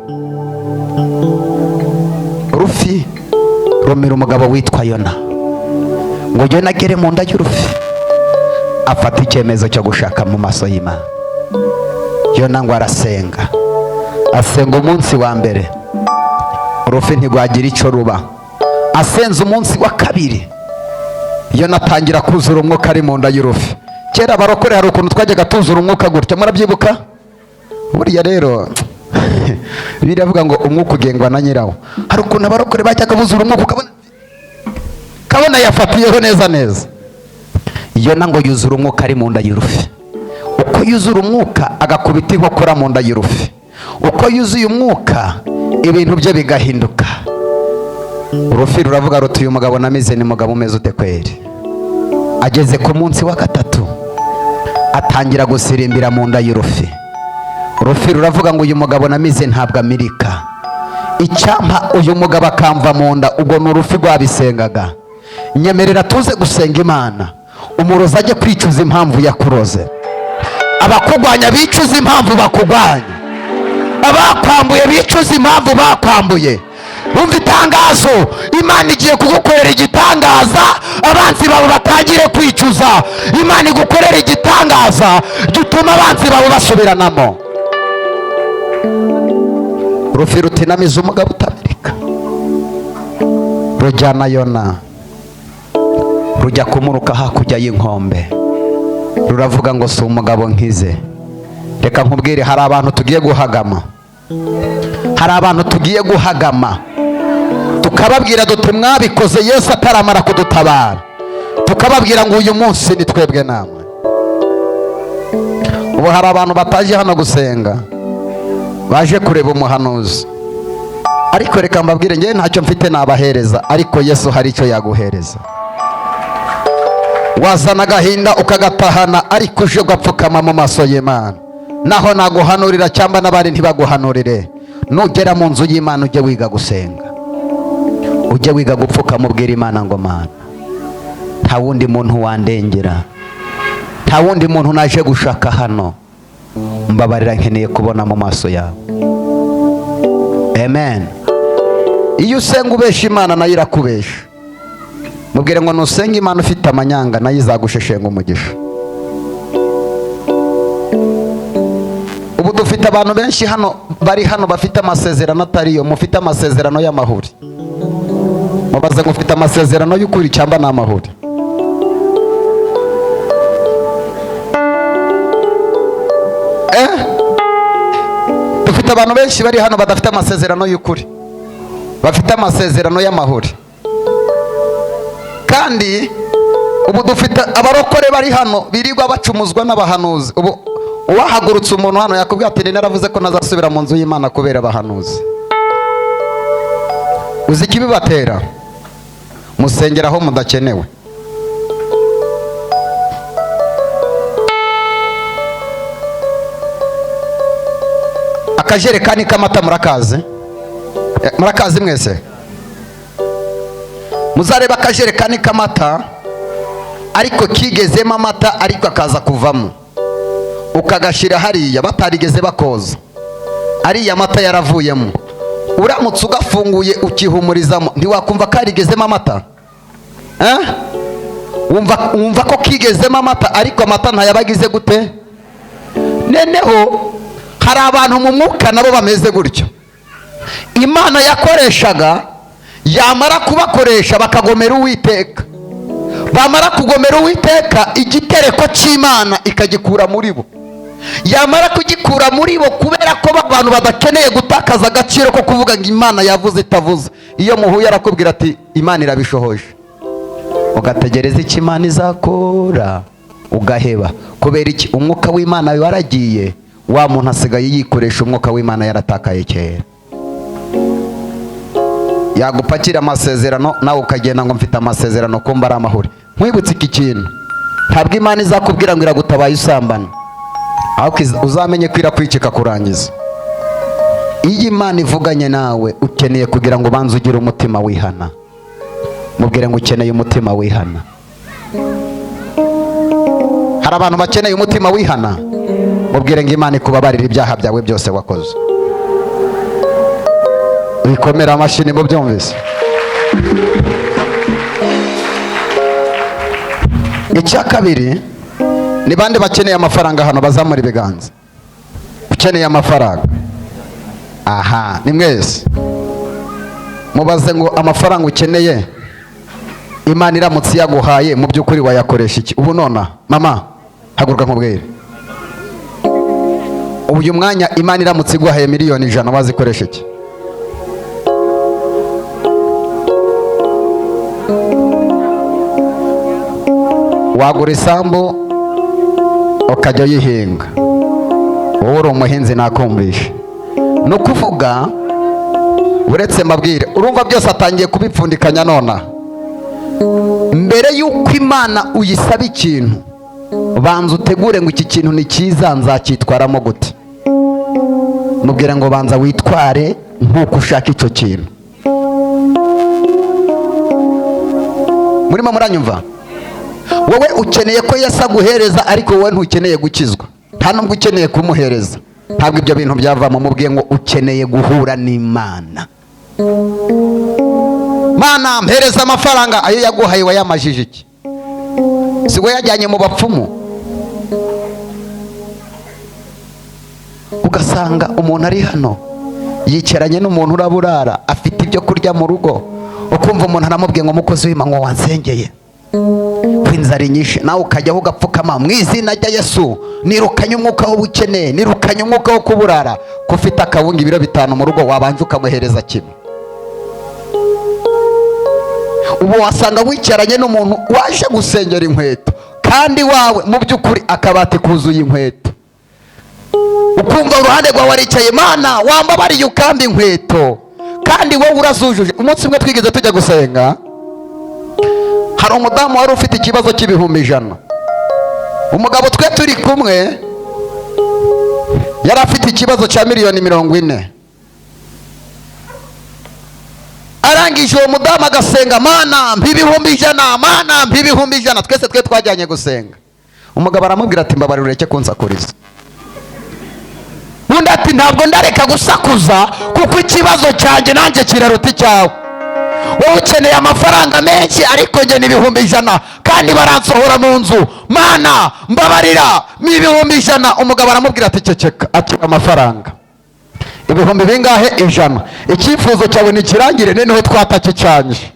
Rufi rumira umugabo witwa Yona, ngo Yona agere mu nda y'urufi afata icyemezo cyo gushaka mu maso y'Imana. Yona ngo arasenga, asenga umunsi wa mbere, urufi ntigwagira icyo ruba. Asenze umunsi wa kabiri, Yona atangira kuzura umwuka ari mu nda y'urufi. Kera abarokore hari ukuntu twajyaga tuzura umwuka gutya, murabyibuka? Buriya rero biravuga ngo umwuka ugengwa na nyirawo. Hari ukuntu abarokore bajyaga buzura umwuka ukabona yafatiyeho neza neza. Yona ngo yuzura umwuka ari mu nda y'urufi. Uko yuzura umwuka agakubita inkokora mu nda y'urufi. Uko yuzuye umwuka Ibintu bye bigahinduka. Urufi ruravuga ruti uyu mugabo namize ni mugabo umeze ute kweri? Ageze ku munsi wa gatatu atangira gusirimbira mu nda y'urufi. Urufi ruravuga ngo uyu mugabo namize ntabwo amirika, icyampa uyu mugabo akamva mu nda. Ubwo ni urufi rwabisengaga. Nyemerera tuze gusenga Imana, umurozi ajye kwicuza impamvu yakuroze, abakugwanya bicuza impamvu bakugwanya, abakwambuye bicuza impamvu bakwambuye. Umva itangazo, Imana igiye kugukorera igitangaza, abanzi bawe batangire kwicuza. Imana igukorera igitangaza gituma abanzi bawe basubiranamo. Urufi rutinamiza umugabo utamirika, rujyana Yona, rujya kumuruka hakurya y'inkombe. Ruravuga ngo si umugabo nkize. Reka nkubwire, hari abantu tugiye guhagama, hari abantu tugiye guhagama tukababwira duti mwabikoze Yesu ataramara kudutabara, tukababwira ngo uyu munsi ni twebwe namwe. Ubu hari abantu bataje hano gusenga, baje kureba umuhanuzi, ariko reka mbabwire, ngewe ntacyo mfite nabahereza, ariko Yesu hari icyo yaguhereza. Wazana agahinda ukagatahana, ariko uje ugapfukama mu maso y'Imana. Naho naguhanurira cyangwa n'abandi ntibaguhanurire, nugera mu nzu y'Imana ujye wiga gusenga, ujye wiga gupfukama, ubwira Imana ngo Mana, nta wundi muntu wandengera, nta wundi muntu naje gushaka hano, mbabarira, nkeneye kubona mu maso yawe. Amen. Iyo usenga ubesha Imana nayo irakubesha. Mubwire ngo nusenga Imana ufite amanyanga nayo izagusheshenga umugisha. Ubu dufite abantu benshi hano bari hano bafite amasezerano atariyo. Mufite amasezerano y'amahuri. Mubaze ngo ufite amasezerano y'ukuri cyangwa ni amahuri? Dufite abantu benshi bari hano badafite amasezerano y'ukuri, bafite amasezerano y'amahuri. Kandi ubu dufite abarokore bari hano birirwa bacumuzwa n'abahanuzi. Ubu uwahagurutse umuntu hano yakubwira ati naravuze ko ntazasubira mu nzu y'Imana kubera abahanuzi. Uzi ikibibatera? Musengera aho mudakenewe. Akajerekani k'amata murakazi? Murakazi mwese? Muzareba akajerekani k'amata ariko kigezemo amata ariko akaza kuvamo, ukagashira hariya batarigeze bakoza, ariya mata yaravuyemo. Uramutse ugafunguye ukihumurizamo ntiwakumva karigezemo amata? Wumva ko kigezemo amata ariko amata ntayabagize gute? Neneho hari abantu mu mwuka nabo bameze gutyo. Imana yakoreshaga yamara kubakoresha bakagomera Uwiteka, bamara kugomera Uwiteka igitereko cy'Imana ikagikura muri bo. Yamara kugikura muri bo, kubera ko abantu badakeneye gutakaza agaciro ko kuvuga ngo Imana yavuze itavuze, iyo muhuye arakubwira ati Imana irabishohoje, ugategereza icyo Imana izakora ugaheba. Kubera iki? Umwuka w'Imana waragiye, wa muntu asigaye yikoresha umwuka w'Imana yaratakaye kera. Yagupakira amasezerano nawe ukagenda ngo mfite amasezerano kumba ari amahuri. Nkwibutse iki kintu, ntabwo Imana izakubwira ngo iragutabaye usambana, ahubwo uzamenye ko irakwicika kurangiza. Iyo Imana ivuganye nawe ukeneye kugira ngo ubanze ugire umutima wihana. Mubwire ngo ukeneye umutima wihana. Hari abantu bakeneye umutima wihana. Mubwire ngo Imana ikubabarire ibyaha byawe byose wakoze. Wikomera amashini mu byumvise. Icya kabiri, ni bande bakeneye amafaranga hano? Bazamura ibiganza. Ukeneye amafaranga? Aha, ni mwese. Mubaze ngo amafaranga ukeneye Imana iramutse yaguhaye mu by'ukuri wayakoresha iki? Ubu nona mama haguruka nkubwire, uyu mwanya Imana iramutse iguhaye 100,000,000 wazikoresha iki? Wagura isambu ukajya uyihinga. Wowe uri umuhinzi nakumvisha. Ni ukuvuga Uretse mbabwire, urumva byose atangiye kubipfundikanya nona. Mbere y'uko Imana uyisaba ikintu, banza utegure ngo iki kintu ni cyiza, nzacyitwaramo gute. Mubwire ngo banza witware nk'uko ushaka icyo kintu. Murimo muranyumva? Wowe ukeneye ko Yesu aguhereza, ariko wowe ntukeneye gukizwa, nta nubwo ukeneye kumuhereza. Ntabwo ibyo bintu byavamo. Mubwiye ngo ukeneye guhura n'Imana. Mana mpereza amafaranga, ayo yaguhaye wayamajije iki? Si we yajyanye mu bapfumu? Ugasanga umuntu ari hano yicaranye n'umuntu uraburara, afite ibyo kurya mu rugo, ukumva umuntu aramubwiye ngo mukozi w'Imana ngo wansengeye kw'inzara inyishe, nawe ukajyaho ugapfukama mu izina rya Yesu, nirukanye umwuka w'ubukene, nirukanye umwuka wo kuburara. Ko ufite akawunga ibiro 5 mu rugo, wabanza ukamuhereza kimwe. Ubu wasanga wicaranye n'umuntu waje gusengera inkweto, kandi wawe mu by'ukuri akabati kuzuye inkweto. Ukumva uruhande rwawe waricaye, Mana wambabariye ukamba inkweto, kandi wowe urazujuje. Umunsi umwe twigeze tujya gusenga, hari umudamu wari ufite ikibazo cy'ibihumbi 100. Umugabo twe turi kumwe yari afite ikibazo cya miliyoni 40. Arangije uwo mudamu agasenga, Mana mpa 100,000, Mana mpa 100,000. Twese twe twajyanye gusenga. Umugabo aramubwira ati mbabarira ureke kunsakuriza. Undi ati ntabwo ndareka gusakuza kuko ikibazo cyanjye nanjye kiraruta icyawe. Wowe ukeneye amafaranga menshi, ariko njye ni 100,000, kandi baransohora mu nzu. Mana mbabarira ni 100,000. Umugabo aramubwira ati ceceka, akira amafaranga ibihumbi bingahe? 100. Icyifuzo cyawe nikirangire, noneho twatakicanje.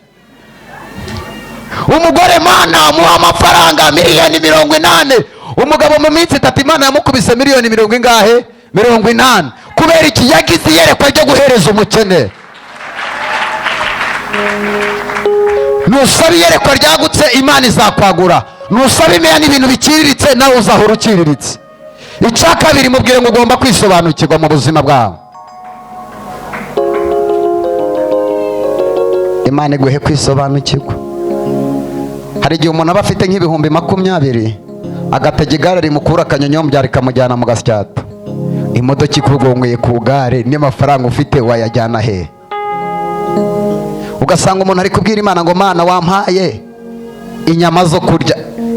Umugore Mana muha amafaranga miliyoni 80. Umugabo mu minsi 3 Imana yamukubise miliyoni mirongo ingahe? 80. Kubera iki? Yagize iyerekwa ryo guhereza umukene. Nusaba iyerekwa ryagutse, Imana izakwagura. Nusaba imeya n'ibintu biciriritse, nawe uzahora uciriritse. Icya kabiri, mubwire ngo ugomba kwisobanukirwa mu buzima bwawe. Imana iguhe kwisobanukirwa. Hari igihe umuntu aba afite nk'ibihumbi 20, agatega igare rimukura akanyonyombya rikamujyana mu Gasyata. Imodoka ikugongeye ku gare, n'amafaranga ufite wayajyana he? Ugasanga umuntu ari kubwira Imana ngo Mana wampaye inyama zo kurya.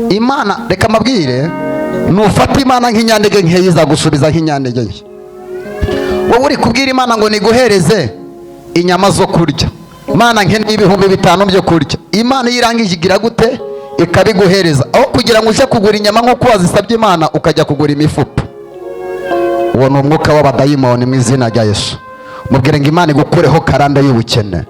Imana reka mabwire, nufata Imana nk'inyandege nkeya izagusubiza nk'inyandege nke. Wowe uri kubwira Imana ngo niguhereze inyama zo kurya, Mana nkeneye 5,000 byo kurya. Imana yirangije igira gute? Ikabiguhereza. Aho kugira ngo uje kugura inyama nk'uko wazisabye Imana, ukajya kugura imifupa. Uwo ni umwuka w'abadayimoni mu izina rya Yesu. Mubwire ngo Imana igukureho karande y'ubukene.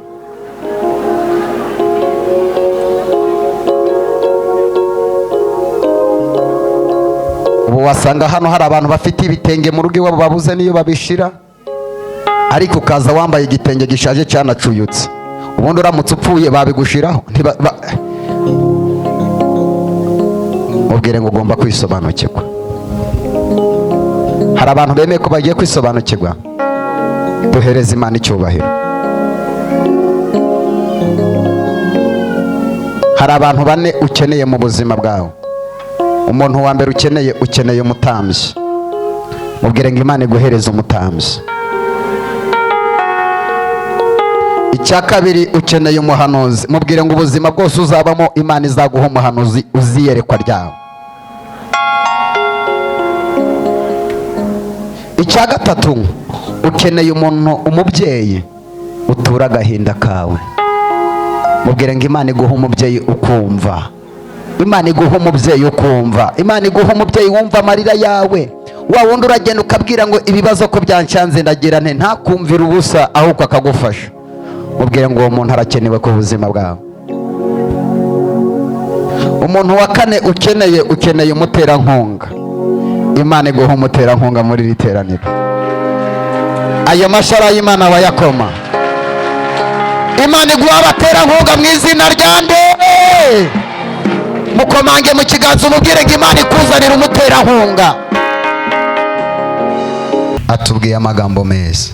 Ubu wasanga hano hari abantu bafite ibitenge mu rugo iwabo babuze niyo babishira, ariko ukaza wambaye igitenge gishaje cyanacuyutse. Ubundi uramutse upfuye babigushiraho. Mubwire ngo ugomba kwisobanukirwa. Hari abantu bemeye ko bagiye kwisobanukirwa. Duhereze Imana icyubahiro. Hari abantu bane ukeneye mu buzima bwawe. Umuntu wa mbere ukeneye, ukeneye umutambyi. Mubwire ngo Imana iguhereze umutambyi. Icya kabiri, ukeneye umuhanuzi. Mubwire ngo ubuzima bwose uzabamo Imana izaguha umuhanuzi uziyerekwa ryawe. Icya gatatu, ukeneye umuntu, umubyeyi utura agahinda kawe. Mubwire ngo Imana iguha umubyeyi ukumva. Imana iguha umubyeyi ukumva. Imana iguha umubyeyi wumva amarira yawe. Wa wundi uragenda ukabwira ngo ibibazo ko byanshanze ndagira nte, ntakumvira ubusa ahubwo akagufasha. Mubwire ngo uwo muntu arakenewe ku buzima bwawe. Umuntu wa kane ukeneye, ukeneye umuterankunga. Imana iguha umuterankunga muri iri teraniro. Ayo mashara y'Imana bayakoma. Imana iguha abaterankunga mu izina rya nde? Mukomange mu kiganza umubwire ngo Imana ikuzanira umuterankunga. Atubwiye amagambo meza.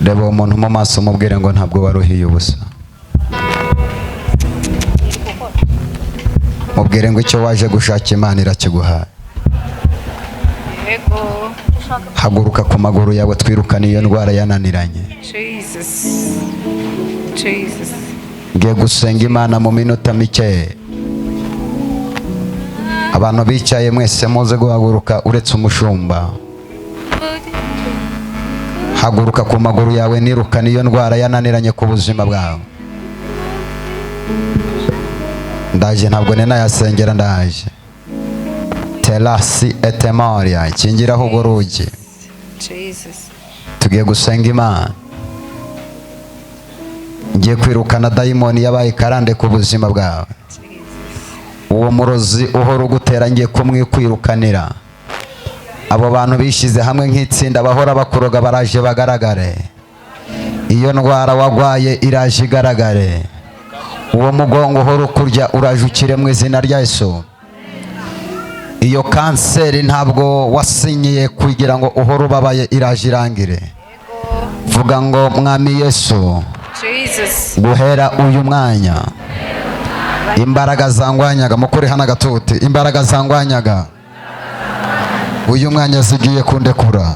Reba uwo muntu mu maso umubwire ngo ntabwo waruhiye ubusa. Mubwire ngo icyo waje gushaka Imana irakiguhaye. Yego. Haguruka ku maguru yawe, twirukane iyo ndwara yananiranye. Jesus. Jesus. Ngiye gusenga Imana mu minota mike. Abantu bicaye mwese muze guhaguruka uretse umushumba. Haguruka ku maguru yawe, nirukane iyo ndwara yananiranye ku buzima bwawe. Ndaje, ntabwo ninayasengera, ndaje. Terasi etemoria, kingiraho urwo rugi. Jesus. Tugiye gusenga Imana. Ngiye kwirukana dayimoni yabaye karande ku buzima bwawe. Uwo murozi uhora ugutera ngiye kumwikwirukanira. Abo bantu bishize hamwe nk'itsinda bahora bakuroga baraje bagaragare. Iyo ndwara wagwaye iraje igaragare. Uwo mugongo uhora ukurya uraje ukire mu izina rya Yesu. Iyo kanseri ntabwo wasinyiye kugira ngo uhore ubabaye iraje irangire. Vuga ngo Mwami Yesu, Jesus. guhera uyu mwanya imbaraga zangwanyaga, mukuri hano agatuti, imbaraga zangwanyaga uyu mwanya zigiye kundekura.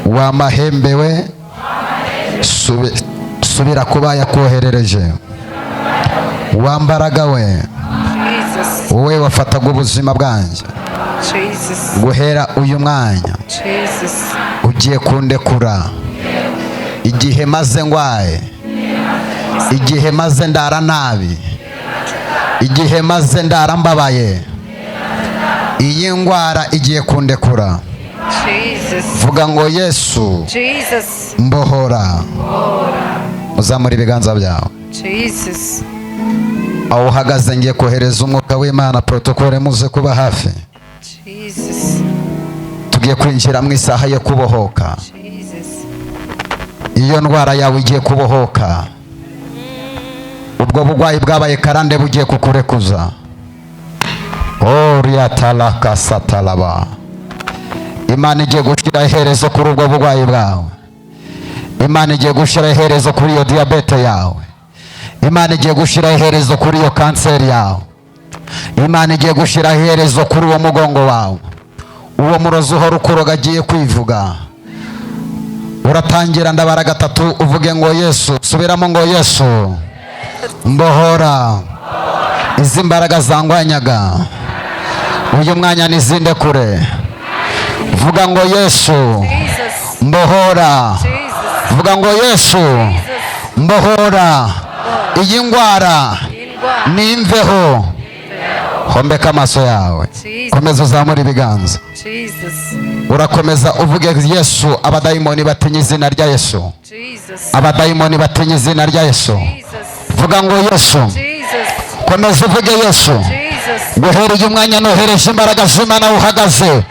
Wa mahembe we, subira kuba yakoherereje. Wa mbaraga we, Jesus. wowe wafataga ubuzima bwanjye, Jesus. guhera uyu mwanya Jesus. ugiye kundekura. Igihe maze ngwaye, igihe maze ndara nabi, igihe maze ndara mbabaye, iyi ndwara igiye kundekura. Jesus. Vuga ngo Yesu, Jesus. mbohora. Uzamura ibiganza byawe. Jesus. Aho uhagaze ngiye kohereza umwuka w'Imana, protokole muze kuba hafi. Jesus. Tugiye kwinjira mu isaha yo kubohoka. Jesus. Iyo ndwara yawe igiye kubohoka. Ubwo bugwayi bwabaye karande bugiye kukurekuza. Oriatalaka satalaba. Imana igiye gushyira iherezo kuri ubwo bugwayi bwawe. Imana igiye gushyira iherezo kuri iyo diyabete yawe. Imana igiye gushyira iherezo kuri iyo kanseri yawe. Imana igiye gushyira iherezo kuri uwo mugongo wawe. Uwo murozi uhora ukuroga agiye kwivuga. Uratangira ndabara gatatu uvuge ngo Yesu, subiramo ngo Yesu, mbohora izi mbaraga zangwanyaga uyu mwanya nizinde kure. Vuga ngo Yesu, mbohora. Vuga ngo Yesu, mbohora iyi ndwara nimveho. Hombeka amaso yawe, komeza uzamure ibiganza. Jesus. Urakomeza uvuge Yesu. Abadayimoni batinya izina rya Yesu. Jesus. Abadayimoni batinya izina rya Yesu. Vuga ngo Yesu. Jesus. Komeza uvuge Yesu. Jesus. Guhera uyu mwanya nohereje imbaraga z'Imana uhagaze.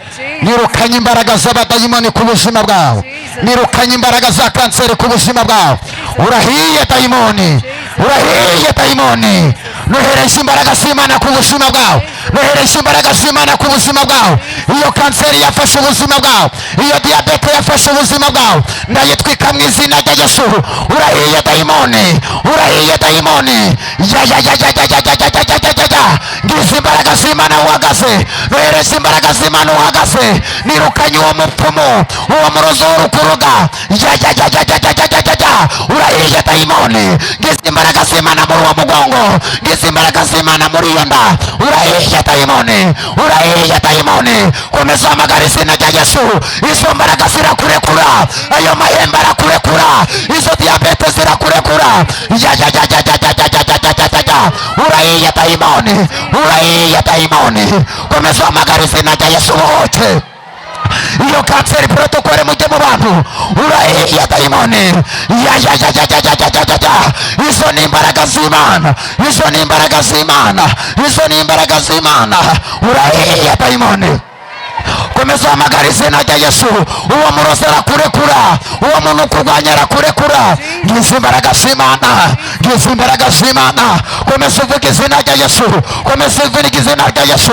Nirukanye imbaraga z'abadayimoni ku buzima bwawe. Nirukanye imbaraga za kanseri ku buzima bwawe. Urahiye dayimoni, urahiye dayimoni. Nohereje imbaraga z'Imana ku buzima bwawe. Nohereje imbaraga z'Imana ku buzima bwawe. Iyo kanseri yafashe ubuzima bwawe, iyo diyabete yafashe ubuzima bwawe, ndayitwika mu izina rya Yesu. Urahiye dayimoni, urahiye dayimoni. Ya ya ya ya ya ya ya ya ya ya ya ya. Ngizi imbaraga z'Imana uhagaze. Nohereje imbaraga z'Imana uhagaze. Nirukanye uwo mupfumu, uwo murozi w'urukuruga. Ya ya ya ya ya ya ya ya ya. Urahiye dayimoni. Ngizi imbaraga z'Imana muri uwo mugongo. Ngizi imbaraga z'Imana muri iyo nda. Urahiye dayimoni, urahiye dayimoni. Komeza uhamagara izina rya Yesu. Izo mbaraga zirakurekura, ayo mahembe arakurekura, izo diyabete zirakurekura. Ya ya ya ya ya ya ya ya ya ya ya ya. Urahiye dayimoni, urahiye dayimoni. Komeza uhamagara izina rya Yesu wote. Iyo kanseri protokole mujye mu bantu. Urahiye dayimoni. Ya ya ya ya ya ya ya ya ya. Izo ni imbaraga z'Imana, izo ni imbaraga z'Imana, izo ni imbaraga z'Imana. Urahiye dayimoni. Komeza uhamagara izina rya Yesu. Uwo murozi arakurekura, uwo muntu ukurwanya arakurekura. Ngizi imbaraga z'Imana, Ngizi imbaraga z'Imana. Komeza uvuge izina rya Yesu, komeza uvuge izina rya Yesu.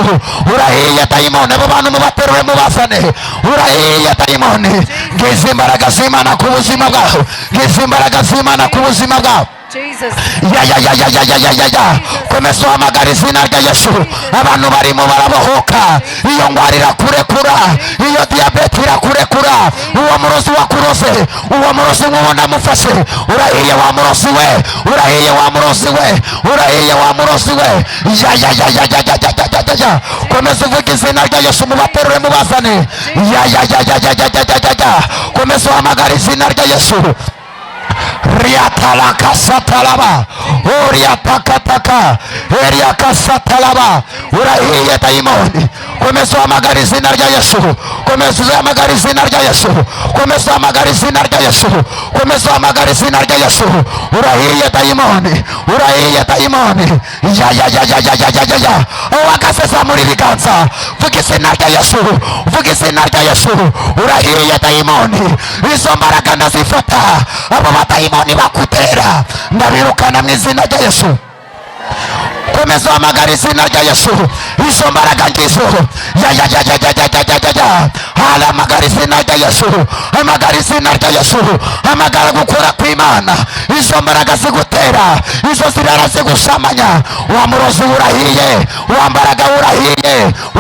Urahiye dayimoni, abo bantu mubaterure mubazane. Urahiye dayimoni, ngizi imbaraga z'Imana ku buzima bwawe, ngizi imbaraga z'Imana ku buzima bwawe. Jesus. Ya ya ya ya ya ya ya ya ya. Komeza uhamagara izina rya Yesu. Abantu barimo barabohoka. Iyo ndwara irakurekura, iyo diyabete irakurekura. Uwo murozi wakuroze, uwo murozi nk'uwo ndamufashe. Urahiye wa murozi we, urahiye wa murozi we, urahiye wa murozi we. Ya ya ya ya ya ya ya ya ya ya. Komeza uvuge izina rya Yesu, mubaterure mubazane. Ya ya ya ya ya ya ya ya ya. Komeza uhamagara izina rya Yesu. Riatalakasatalaba, oriatakataka, eriakasatalaba. Urahiye dayimoni, komeza uhamagara izina rya Yesu, komeza uhamagara izina rya Yesu, komeza uhamagara izina rya Yesu, komeza uhamagara izina rya Yesu. Urahiye dayimoni, urahiye dayimoni. Ya ya ya ya ya ya ya ya ya. Uhagaze zamura ibiganza, vuga izina rya Yesu, vuga izina rya Yesu. Urahiye dayimoni, izo mbaraga ndazifata, abo badayimoni bakutera ndabirukana mu izina rya Yesu. Komeza uhamagara izina rya Yesu, izo mbaraga ngizo. Ya ya ya ya ya ya ya ya ya. Hamagara izina rya Yesu, hamagara izina rya Yesu, hamagara gukora kw'Imana. Izo mbaraga zigutera, izo zirara zigushamanya. Wa murozi urahiye, wa mbaraga urahiye,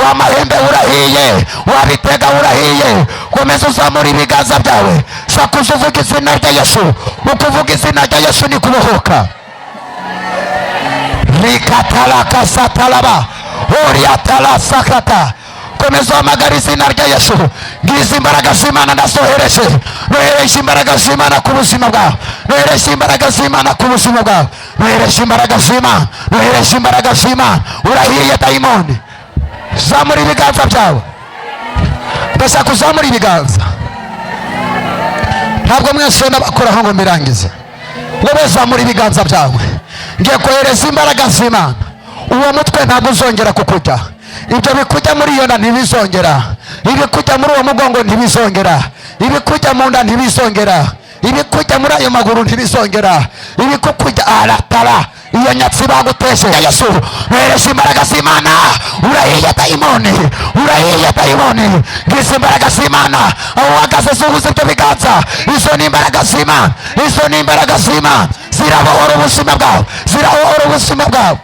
wa mahembe urahiye, wa bitega urahiye. Komeza uzamura ibiganza byawe, sakuza uvuga izina rya Yesu. Ukuvuga izina rya Yesu ni kubohoka. Rikatalakasatalaba, oriatalasakata. Komeza uhamagara izina rya Yesu. Ngizi imbaraga z'Imana ndazohereje. Nohereje imbaraga z'Imana ku buzima bwawe, nohereje imbaraga z'Imana ku buzima bwawe, nohereje imbaraga z'Imana, nohereje imbaraga z'Imana. Urahiye dayimoni, zamura ibiganza byawe. Ndashaka uzamura ibiganza. Ntabwo mwese ndabakoraho ngo mbirangize. Wowe zamura ibiganza byawe. Ngiye kohereza imbaraga z'Imana. Uwo mutwe ntabwo uzongera kukujya. Ibyo bikujya muri iyo nda ntibizongera, ibikujya muri uwo mugongo ntibizongera, ibikujya mu nda ntibizongera, ibikujya muri ayo maguru ntibizongera, ibikukujya aratara iyo nyatsi baguteshe. Yesu, nohereje imbaraga z'Imana. Urahiye dayimoni, urahiye dayimoni. Ngizi imbaraga z'Imana. Aho uhagaze zuhuza ibyo biganza. Izo ni imbaraga z'Imana, izo ni imbaraga z'Imana. Zirabohora ubuzima bwawe, zirabohora ubuzima bwawe.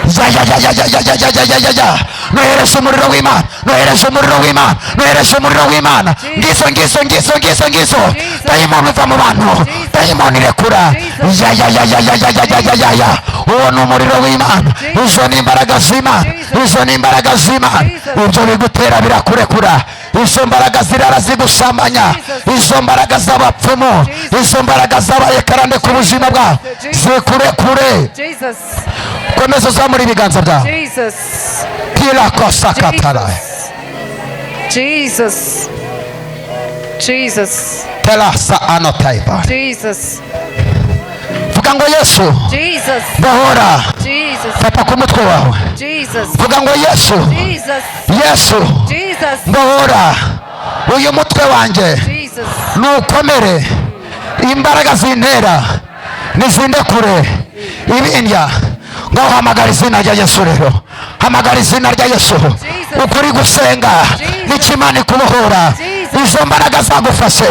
Ya ya ya ya ya ya ya ya ya ya ya. Nohereje umuriro w'Imana, nohereje umuriro w'Imana, nohereje umuriro w'Imana. Ngizo ngizo ngizo ngizo ngizo. Dayimoni uva mu bantu, dayimoni rekura. Ya ya ya ya ya ya ya ya ya ya ya. Uwo ni umuriro w'Imana, izo ni imbaraga z'Imana, izo ni imbaraga z'Imana. Ibyo bigutera birakurekura. Izo mbaraga zirara zigusambanya, izo mbaraga z'abapfumu, izo mbaraga z'abayekarande ku buzima bwawe zikurekure. Jesus. Komeza uzamura ibiganza byawe. Jesus. Tilakosakatara. Jesus. Jesus. Telasa anotaiba. Jesus. Vuga ngo Yesu. Jesus. Bohora. Jesus. Fata ku mutwe wawe. Jesus. Vuga ngo Yesu. Jesus. Yesu. Jesus. Bohora. Uyu mutwe wanjye Jesus. nukomere, imbaraga zintera nizindekure ibindya. Ngo hamagara izina rya Yesu rero, hamagara izina rya Yesu. Ukuri gusenga n'ikimana ikubohora. Izo mbaraga zagufashe,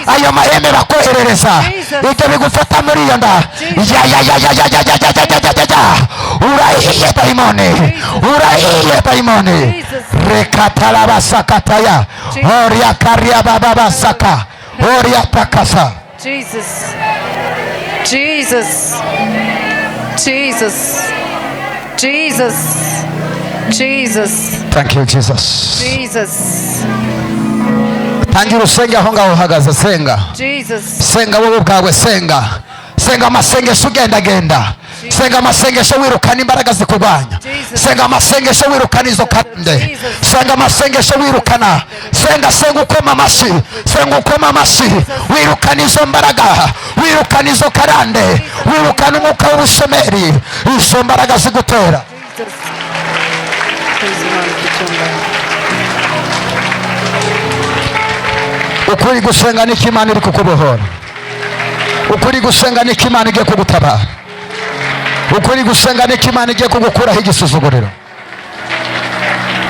ayo mahembe bakoherereza, ibyo bigufata muri iyo nda. Ya ya ya ya ya ya ya ya ya ya ya ya. Urahiye dayimoni, urahiye dayimoni. Rekatalabasakataya, oriakariabababasaka, oriatakasa. Jesus. Jesus. Jesus. Jesus. Jesus. Thank you Jesus. Jesus. Tangira usenge aho ngaho uhagaze, senga. Jesus. Senga wowe ubwawe, senga. Senga amasengesho ugendagenda. Senga amasengesho wirukana imbaraga zikurwanya. Senga amasengesho wirukana izo karande. Senga amasengesho wirukana. Senga, senga ukoma amashyi, senga ukoma amashyi, wirukana izo mbaraga, wirukana izo karande, wirukana umwuka w'ubushomeri, izo mbaraga zigutera. Ukuri gusenga n'icyo Imana iri kukubohora. Ukuri gusenga niko Imana igiye kugutabara. Ukuri gusenga niko Imana igiye kugukuraho igisuzuguriro.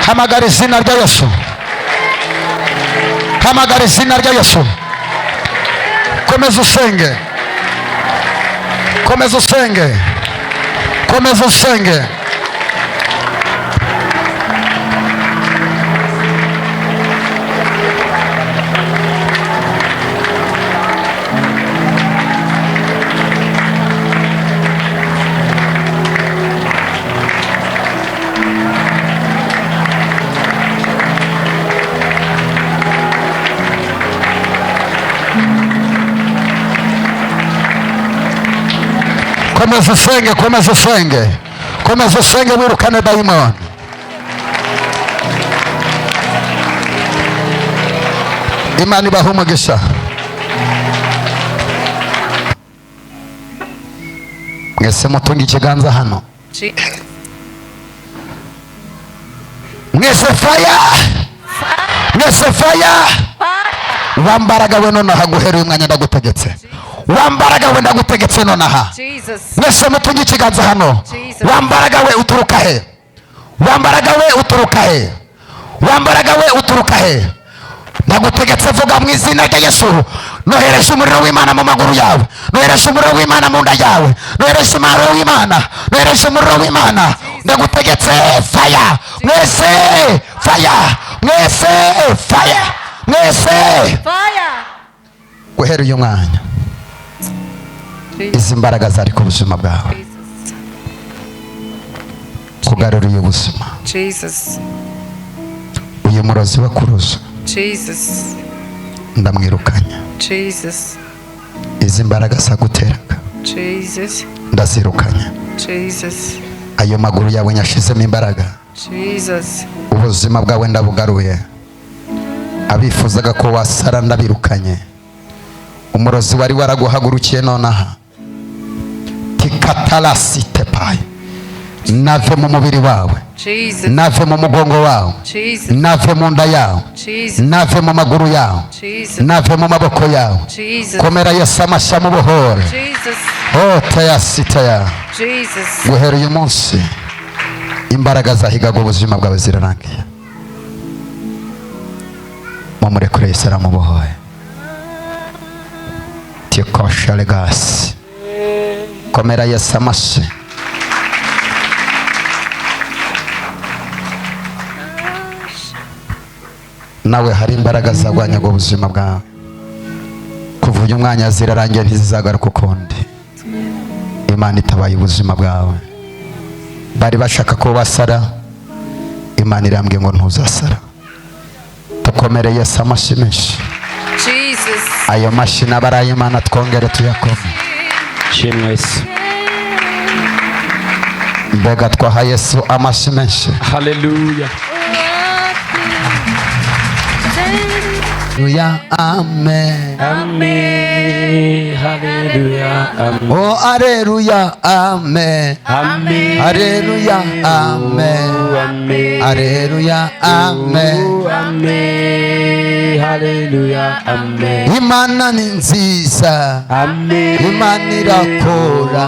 Hamagara izina rya Yesu. Hamagara izina rya Yesu. Komeza usenge. Komeza usenge. Komeza usenge. Komeza usenge, komeza usenge, komeza usenge, wirukane dayimoni. Imana ibahe umugisha. Mwese mutunge ikiganza hano. Mwese fire, mwese fire. Wambaraga we nonaha guhera umwanya ndagutegetse. Wambaraga we ndagutegetse nonaha. Mwese mutunge ikiganza hano. Wambaraga we uturuka he? Wambaraga we uturuka he? Wambaraga we uturuka he? Ndagutegetse vuga mu izina rya Yesu. Nohereje umuriro w'Imana mu maguru yawe. Nohereje umuriro w'Imana mu nda yawe. Nohereje umuriro w'Imana. Nohereje umuriro w'Imana. Ndagutegetse fire. Mwese fire. Mwese fire. Mwese fire. Guhera uyu mwanya izi mbaraga zari ku buzima bwawe kugarura uyu buzima. Jesus. Uyu murozi wa kuruza. Jesus. Ndamwirukanya. Jesus. Izi mbaraga zaguteraga. Jesus. Ndazirukanya. Jesus. Ayo maguru yawe nyashizemo imbaraga. Jesus. Ubuzima bwawe ndabugaruye. Abifuzaga ko wasara ndabirukanye. Umurozi wari waraguhagurukiye nonaha tikatarasitepaye nave mu mubiri wawe, nave mu mugongo wawe, nave mu nda yawe, nave mu maguru yawe, nave mu maboko yawe. Komera Yesu amashyi amubohore. Oh tayasitaya. Guhera uyu munsi imbaraga zahigaga ubuzima bwawe zirarangiye. Mumurekure Yesu aramubohoye. Tikoshalegasi. Komera Yesu amashyi. Nawe hari imbaraga zagwanyaga ubuzima bwawe. Kuva uyu mwanya zirarangiye ntizizagaruka ukundi. Imana itabaye ubuzima bwawe. Bari bashaka ko basara, Imana irambwiye ngo ntuzasara. Tukomere Yesu amashyi menshi. Jesus. Ayo mashyi n'abaraye Imana twongere tuyakome. Shimwe Yesu. Mbega twaha Yesu amashyi menshi. Hallelujah. Hallelujah, amen. Amen. Hallelujah, amen. Oh, hallelujah, amen. Amen. Hallelujah, amen. Amen. Hallelujah, amen. Amen. Hallelujah, amen. Imana ni nziza. Amen. Imana irakora.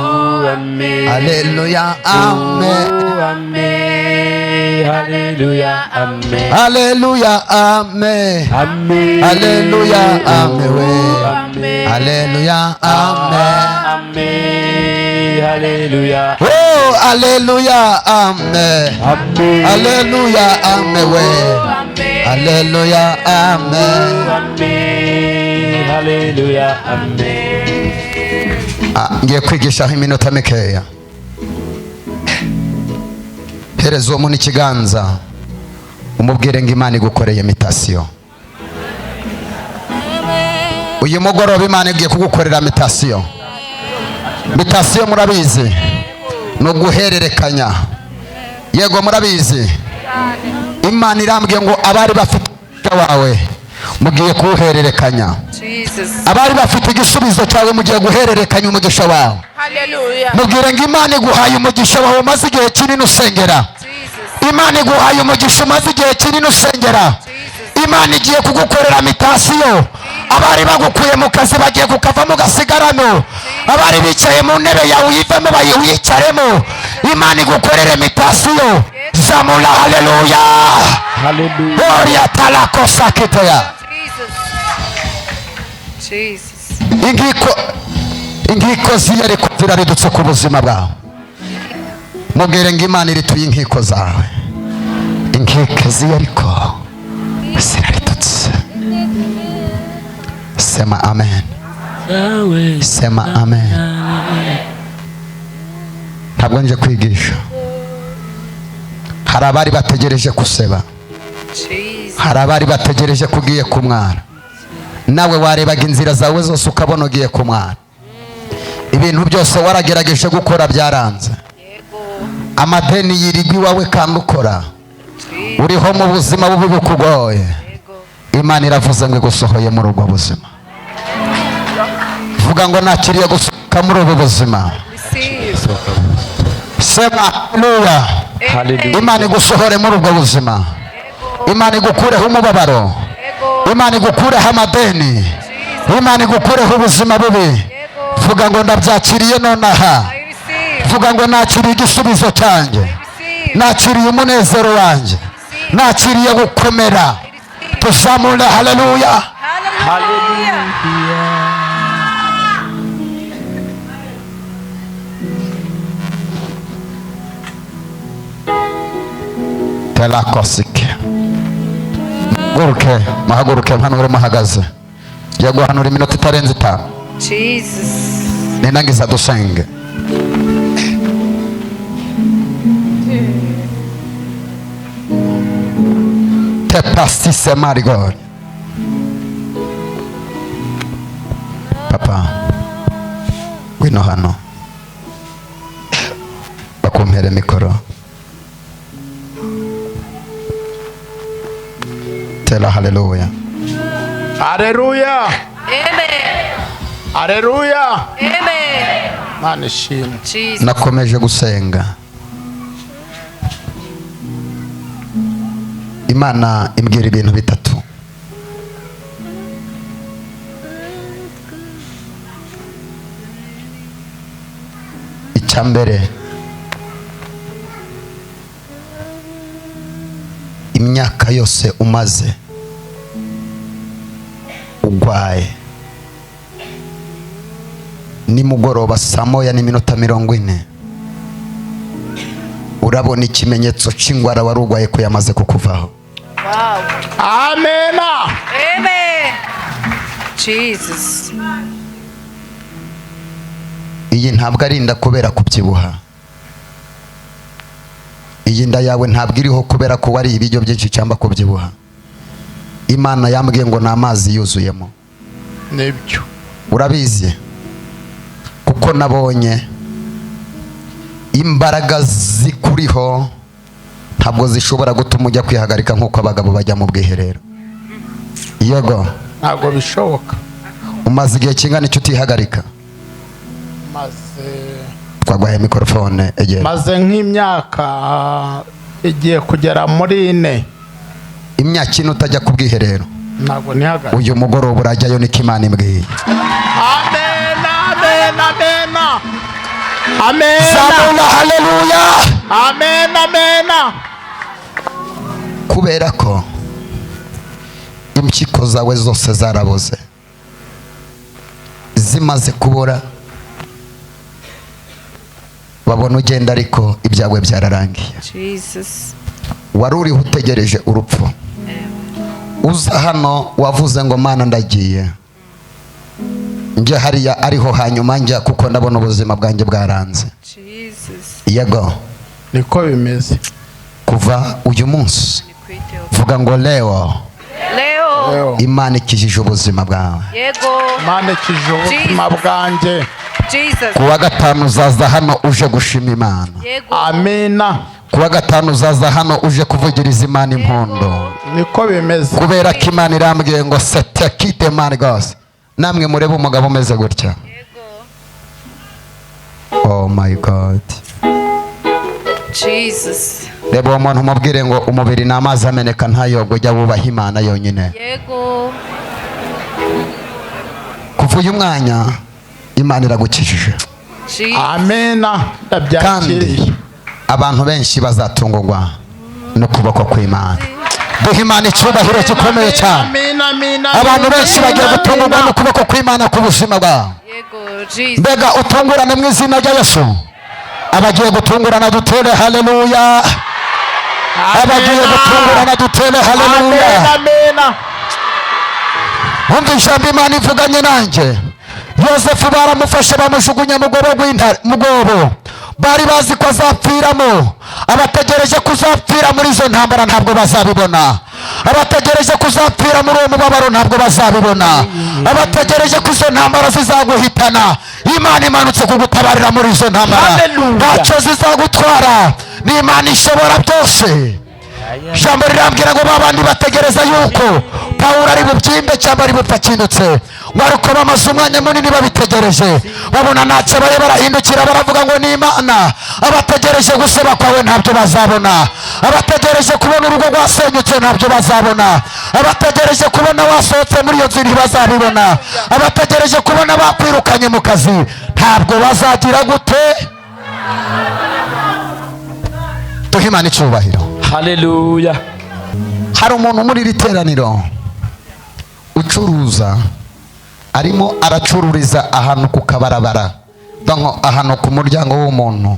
Amen. Hallelujah, amen. Amen. Hallelujah, amen. Hallelujah, amen. Amen. Hallelujah, amen. Amen. Hallelujah, amen. Amen. Hallelujah. Oh, hallelujah, amen. Amen. Hallelujah, amen. Hallelujah, amen. Amen. Hallelujah, amen. Ngiye kwigishaho iminota mikeya. Hereza uwo muntu ikiganza umubwire ngo Imana igukoreye mitasiyo. Uyu mugoroba Imana igiye kugukorera mitasiyo. Mitasiyo murabizi ni uguhererekanya. Yego murabizi. Imana irambwiye ngo abari bafite wawe mugiye kuwuhererekanya. Abari bafite igisubizo cyawe mugiye guhererekanya umugisha wawe. Hallelujah. Mubwire ngo Imana iguhaye umugisha wawe umaze igihe kinini usengera. Imana iguhaye umugisha umaze igihe kinini usengera. Imana igiye kugukorera mitasiyo. Abari bagukuye mu kazi bagiye kukavamo gasigaramo. Abari bicaye mu ntebe yawe uyivemo bayiwicaremo. Imana igukorere mutation. Zamura haleluya. Haleluya. Talakosa kiteya. Jesus. Jesus. Inkiko ziyereko ziraridutse ku buzima bwawe. Mubwire ngo Imana irituye inkiko zawe. Inkiko ziyeriko ziraridutse. Sema amen. Sema amen. Ntabwo nje kwigisha. Hari abari bategereje kuseba. Hari abari bategereje kugiye kumwara. Nawe warebaga inzira zawe zose ukabona ugiye kumwara. Ibintu byose waragerageje gukora byaranze. Amadeni yirigwa iwawe kandi ukora. Uriho mu buzima bubi bukugoye. Imana iravuze ngo igusohoye muri ubwo buzima. Vuga ngo nakiriye gusohoka muri ubu buzima. Sema haleluya. Imana igusohore muri ubwo buzima. Imana igukureho umubabaro. Imana igukureho amadeni. Imana igukureho ubuzima bubi. Vuga ngo ndabyakiriye nonaha. Vuga ngo nakiriye igisubizo cyanjye. Nakiriye umunezero wanjye. Nakiriye gukomera. Tuzamure haleluya. Telakosike. Muhaguruke, muhaguruke mpanure muhagaze. Ngiye guhanura iminota itarenze 5. Jesus. Ninangiza dusenge. Tepasise marigori. Papa, ngwino hano. Bakumpere mikoro. Tela haleluya. Haleluya. Amen. Haleluya. Amen. Mana ishimwe. Jesus. Nakomeje gusenga. Imana imbwira ibintu bitatu. Icya mbere, imyaka yose umaze ugwaye, nimugoroba saa 1:40 urabona ikimenyetso cy'ingwara wari urwaye ko yamaze kukuvaho. Wow. Amen. Amen. Jesus. Iyi ntabwo ari inda kubera kubyibuha. Iyi nda yawe ntabwo iriho kubera ko wari ibiryo byinshi cyangwa kubyibuha. Imana yambwiye ngo ni amazi yuzuyemo. Nibyo. Urabizi? Kuko nabonye imbaraga zikuriho ntabwo zishobora gutuma ujya kwihagarika nk'uko abagabo bajya mu bwiherero. Yego. Ntabwo bishoboka. Umaze igihe kingana icyo utihagarika? Twagwaye mikrofone egera. Maze nk'imyaka igiye kugera muri 4. Imyaka 4 utajya ku bwiherero. Ntabwo nihagarika. Uyu mugoroba urajyayo niko Imana imbwiye. Amen, amen, amen. Amen. Zamura haleluya. Amen, amen. Kubera ko impyiko zawe zose zaraboze, zimaze kubora, babona ugenda ariko ibyawe byararangiye. Jesus. Wari uriho utegereje urupfu. Uza hano wavuze ngo Mana ndagiye, njye hariya ariho hanyuma njya kuko ndabona ubuzima bwanjye bwaranze. Jesus. Yego. Niko bimeze. Kuva uyu munsi vuga ngo leo. Leo. Imana ikijije ubuzima bwawe. Yego. Imana ikijije ubuzima bwanjye. Jesus. Kuwa gatanu uzaza hano uje gushima Imana. Yego. Amina. Kuwa gatanu uzaza hano uje kuvugiriza Imana impondo. Niko bimeze. Kubera ko Imana irambwiye ngo setekite man gose. Namwe murebe umugabo umeze gutya. Oh my God. Jesus. Reba uwo muntu umubwire ngo umubiri ni amazi ameneka ntayogo, jya wubaha Imana yonyine. Yego. Kuva uyu mwanya Imana iragukijije. Amena. Kandi abantu benshi bazatungurwa no kuboko kw'Imana. Duha Imana icyubahiro gikomeye cyane. Abantu benshi bagiye gutungurwa no kuboko kw'Imana ku buzima bwabo. Mbega utungurane mu izina rya Yesu. Abagiye gutungurana dutere haleluya. Abagiye gutungurana dutere haleluya. Amena. Umva ijambo Imana ivuganye nanjye. Yosefu baramufashe bamujugunya mu rwobo rw'intare, mu rwobo. Bari bazi ko azapfiramo. Abategereje kuzapfira muri izo ntambara ntabwo bazabibona. Abategereje kuzapfira muri uwo mubabaro ntabwo bazabibona. Abategereje ko izo ntambara zizaguhitana, Imana imanutse kugutabarira muri izo ntambara. Ntacyo zizagutwara, ni Imana ishobora byose. Ijambo rirambwira ngo babandi bategereza yuko Pawulo ari bubyimbe cyangwa ari bupfa akindutse, ngo bamaze umwanya munini babitegereje, babona ntacyo bari, barahindukira baravuga ngo ni Imana. Abategereje guseba kwawe ntabyo bazabona. Abategereje kubona urugo rwasenyutse ntabyo bazabona. Abategereje kubona wasohotse muri iyo nzu ntibazabibona. Abategereje kubona bakwirukanye mu kazi ntabwo bazagira gute. Duhe Imana icyubahiro. Haleluya. Hari umuntu muri iri teraniro ucuruza, arimo aracururiza ahantu ku kabarabara, donc ahantu ku muryango w'umuntu,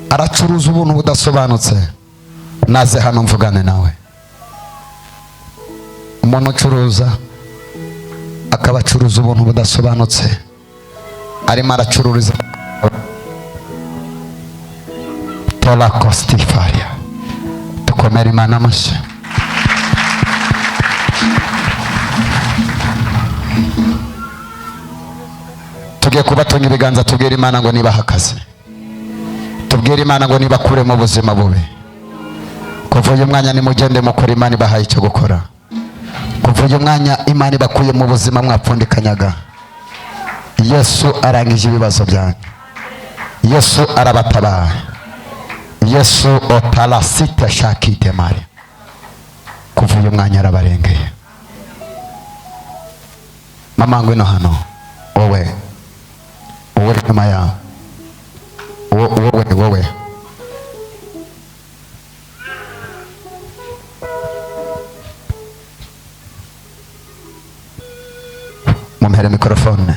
aracuruza ubuntu budasobanutse. Naze hano mvugane nawe. Umuntu ucuruza akaba acuruza ubuntu budasobanutse, arimo aracururiza tola kostifaria. Dukomere Imana amashyi. Tugiye kubatunga ibiganza, tubwire Imana ngo nibaha akazi, tubwire Imana ngo nibakure mu buzima bubi. Kuva uyu mwanya nimugende mukora, Imana ibahaye icyo gukora. Kuva uyu mwanya Imana ibakuye mu buzima mwapfundikanyaga. Yesu arangije ibibazo byanyu. Yesu arabatabara. Yesu otalasite shakite mari. Kuva uyu mwanya arabarengeye. Mama ngwino hano. Wowe wowe nyuma yawe, wowe wowe mumpere mikorofone.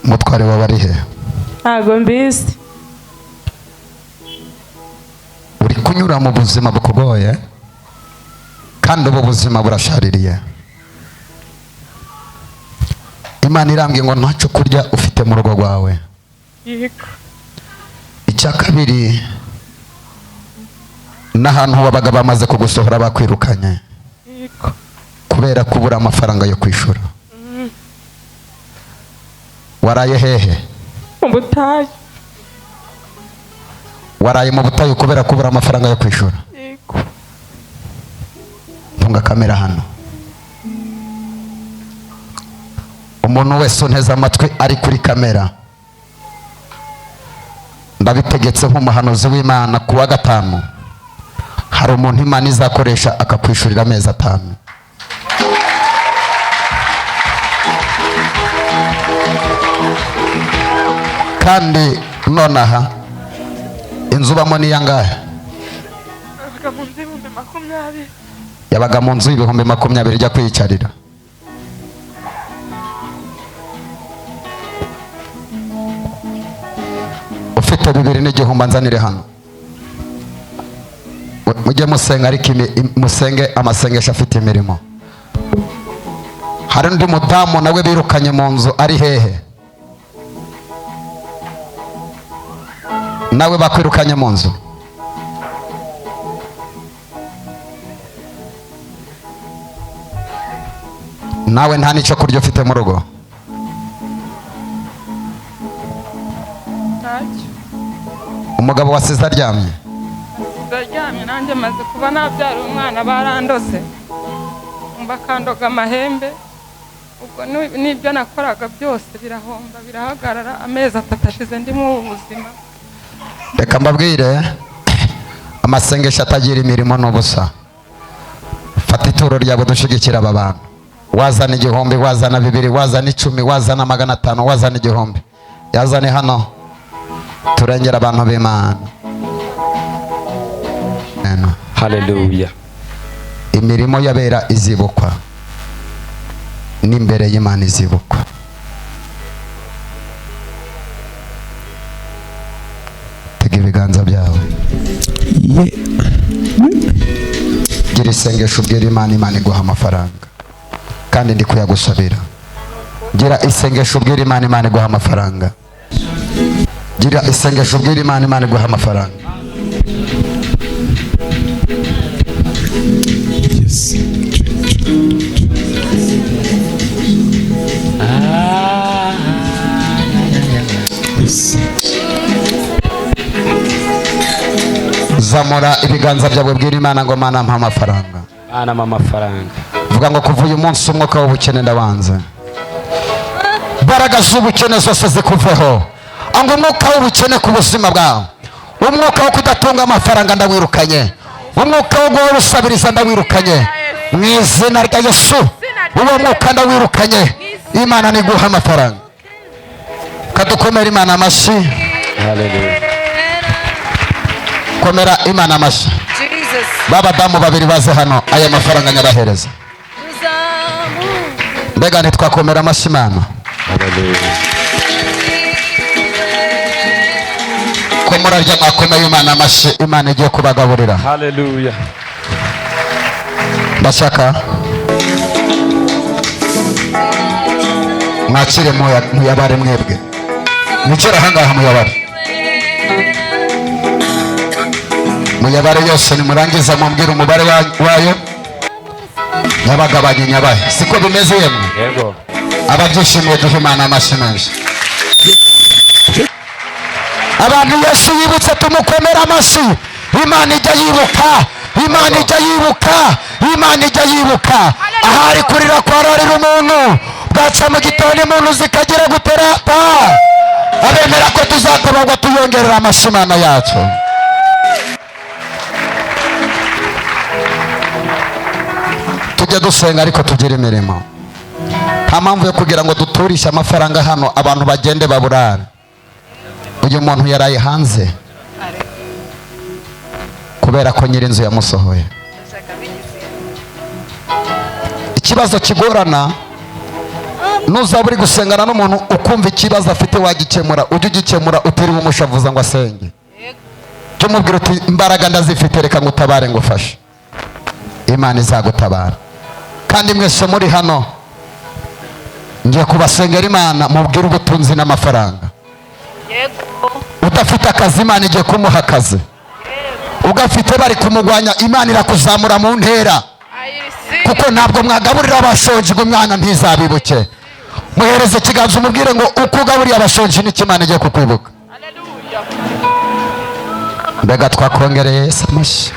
Mutware wawe ari he? Ntago mbizi. Uri kunyura mu buzima bukugoye, kandi ubu buzima burashaririye. Imana irambwiye ngo ntacyo kurya ufite mu rugo rwawe. Yego. Icya kabiri, n'ahantu wabaga bamaze kugusohora bakwirukanye. Yego. Kubera kubura amafaranga yo kwishura. Waraye hehe? Mu butayu. Waraye mu butayu kubera kubura amafaranga yo kwishura. Yego. Tunga kamera hano. Umuntu wese unteze amatwi ari kuri kamera, ndabitegetse nk'umuhanuzi w'Imana, ku wa gatanu hari umuntu Imana izakoresha akakwishurira amezi 5. Kandi nonaha inzu bamo ni yangahe? Yabaga mu nzu 20,000 ijya kwiyicarira. Ufite 2,000 nzanire hano. Mujye musenga, ariko musenge amasengesho afite imirimo. Hari undi mudamu nawe birukanye mu nzu, ari hehe? Nawe bakwirukanye mu nzu. Nawe nta nicyo kurya ufite mu rugo. Ntacyo. Umugabo wasize aryamye. Aryamye, nanjye maze kuba nabyara umwana barandose, bakandoga amahembe. Ubwo n'ibyo nakoraga byose birahomba birahagarara. Amezi 3 ashize ndi mu buzima. Reka mbabwire, amasengesho atagira imirimo n'ubusa. Fata ituro ryawe dushyigikira aba bantu. Wazana 1000, wazana 2, wazana 10, wazana 500, wazana 1000. Yazane hano turengera abantu b'Imana. Haleluya. Imirimo yabera izibukwa n'imbere y'Imana izibukwa. Tega ibiganza byawe. Gira isengesho ubwira Imana, Imana iguha amafaranga kandi ndi kuyagusabira. Gira isengesho ubwira Imana, Imana iguha amafaranga. Gira isengesho ubwira Imana, Imana iguha amafaranga. Yes. Yes. Zamura ibiganza byawe bwira Imana ngo Mana mpa amafaranga. Mana mpa amafaranga. Vuga ngo kuva uyu munsi umwuka w'ubukene ndawanze. Imbaraga z'ubukene zose zikuveho. Ngo umwuka w'ubukene ku buzima bwawe, umwuka wo kudatunga amafaranga ndawirukanye, umwuka wo guhora usabiriza ndawirukanye mu izina rya Yesu. Uwo mwuka ndawirukanye. Imana niguha amafaranga. Kadukomera Imana amashyi. Haleluya. Komera Imana amashyi. Babadamu babiri baze hano, aya mafaranga nyabahereza. Mbega ntitwakomera amashyi Imana. Haleluya. Ko murarya mwakomeye Imana amashyi, Imana igiye kubagaburira. Haleluya. Ndashaka mwakire muyabare mwebwe. Mwicare ahangaha muyabare. Muyabare yose nimurangiza mumbwire umubare wayo. Nyabagabanye nyabahe. Siko bimeze yemwe? Yego. Ababyishimiye duhe Imana amashyi menshi. Abantu Yesu yibutse tumukomera amashyi. Imana ijya yibuka, Imana ijya yibuka, Imana ijya yibuka. Ahari kurira kwararira umuntu, bwaca mu gitondo umuntu zikagira guterata. Abemera ko tuzatabarwa tuyongerera amashyi Imana yacu. Tujye dusenga ariko tugire imirimo. Nta mpamvu yo kugira ngo duturishe amafaranga hano abantu bagende baburare. Uyu muntu yaraye hanze kubera ko nyirinzu yamusohoye. Ikibazo kigorana, nuzaba uri gusengana n'umuntu ukumva ikibazo afite wagikemura, ujye ugikemura utiriwe umushavuza ngo asenge. Jya umubwira uti imbaraga ndazifite, reka ngutabare ngufashe. Imana izagutabara. Kandi mwese muri hano ngiye kubasengera Imana mubwire ubutunzi n'amafaranga. Udafite akazi Imana igiye kumuha akazi. Ugafite bari kumugwanya, Imana irakuzamura mu ntera. Kuko ntabwo mwagaburira abashonji ngo umwana ntizabibuke. Muhereze ikiganza umubwire ngo uko ugaburiye abashonji n'icyo Imana igiye kukwibuka. Mbega twakongereye Yesu amashyi.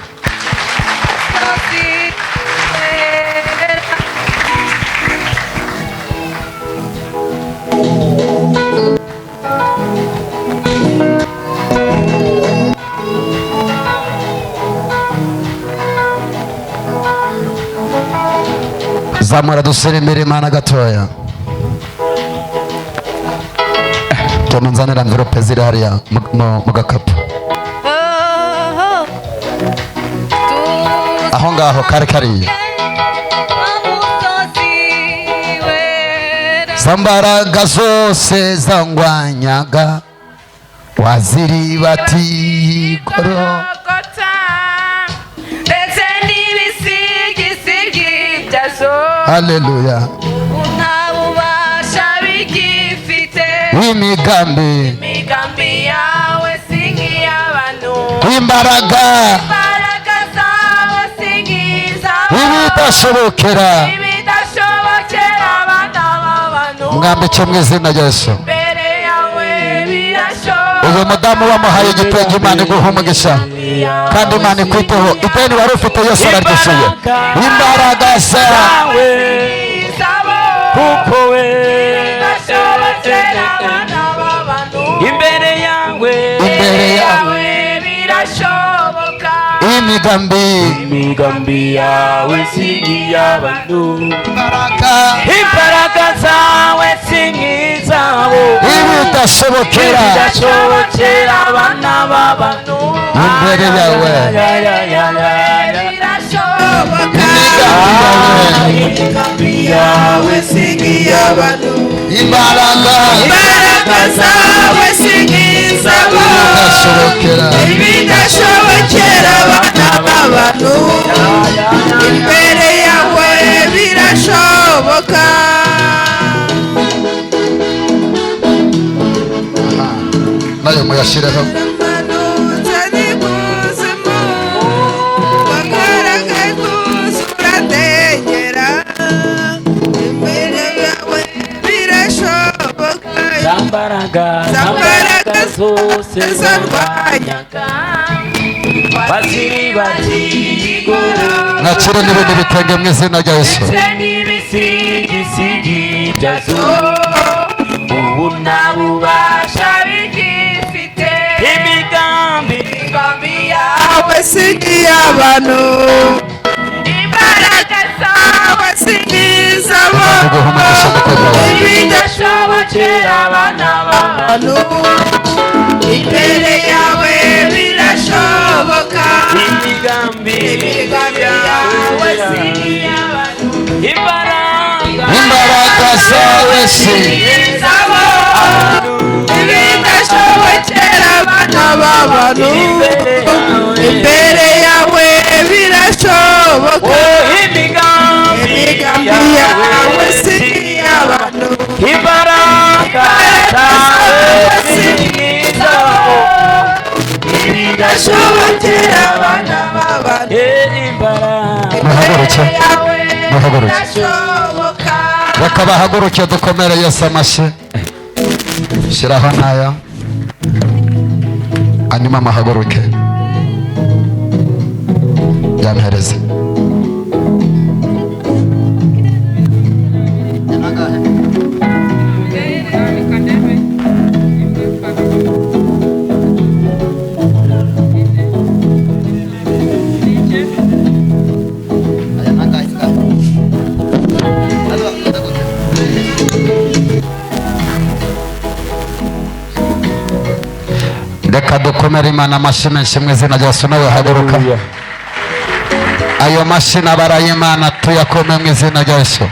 Zamura dusubire imbere Imana gatoya. Genda unzanira envelope ziri hariya mu gakapu. Aho ngaho kari kariya. Zambaraga zose zangwanyaga waziribati Golgotha ndetse n'ibisigisigi byazo. Haleluya. Nta bubasha bigifite. Imigambi yawe si nk'iy'abantu. Imbaraga zawe si nk'iz'abantu. Ibidashobokera abana b'abantu. Mwambike mu izina rya Yesu. Imbere yawe birashoboka. Uyu mudamu wamuhaye igitenge, Imana iguha umugisha kandi Imana ikwiteho. Ideni wari ufite Yesu araryishyuye. Imbaraga zawe kuko we imbere yawe imbere yawe birashoboka. Imigambi yawe si iy'abantu, imbaraga zawe si nk'izabo, ibidashobokera abana b'abantu. Imbere yawe imigambi yawe si nk'iy'abantu, imbaraga zawe si nk'izabo, ibidashobokera abana b'abantu. Imbere yawe birashoboka. Nayo muyashireho. Zambaraga zose zarwanyaga Nakire n'ibindi bitenge mu izina rya Yesu. N'ibisigisigi byazo ubu nta bubasha bigifite. Imigambi yawe si iy'abantu, imbaraga zawe si nk'izabo, ibidashobokera abana b'abantu. Imbere yawe birashoboka. Imigambi yawe si iy'abantu, imbaraga zawe si nk'izabo, ibidashobokera abana b'abantu. Imbere yawe birashoboka. Imigambi yawe si iy'abantu, imbaraga zawe si nk'izabo, ibidashobokera abana b'abantu. Muhaguruke, muhaguruke, reka bahaguruke dukomere Yesu amashyi. Shyiraho n'aya hanyuma muhaguruke yampereze. Reka dukomere Imana amashyi menshi mu izina rya Yesu. Nawe haguruka. Ayo mashyi n'abara y'Imana tuyakome mu izina rya Yesu.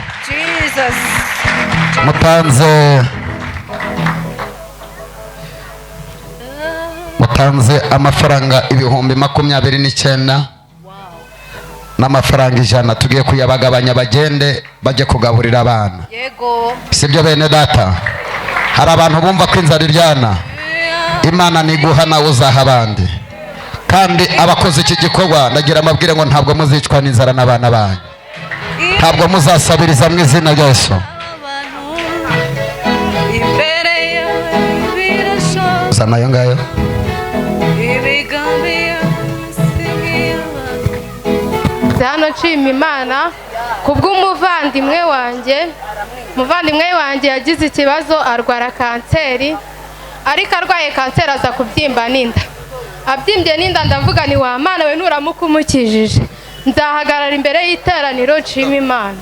Mutanze amafaranga 29,000 n'amafaranga 100 tugiye kuyabagabanya bagende bajye kugaburira abana. Sibyo bene data? Hari abantu bumva ko inzara iryana. Imana niguha nawe uzaha abandi. Kandi abakoze iki gikorwa ndagira amabwire ngo ntabwo muzicwa n'inzara n'abana banyu, ntabwo muzasabiriza mu izina rya Yesu. Zana ayo ngayo. Hano nshima Imana kubw'umuvandimwe wanjye. Umuvandimwe wanjye yagize ikibazo arwara kanseri, ariko arwaye kanseri aza kubyimba n'inda. Abyimbye n'inda ndavuga ni wa Mana we nuramuka umukijije nzahagarara imbere y'iteraniro nshima Imana.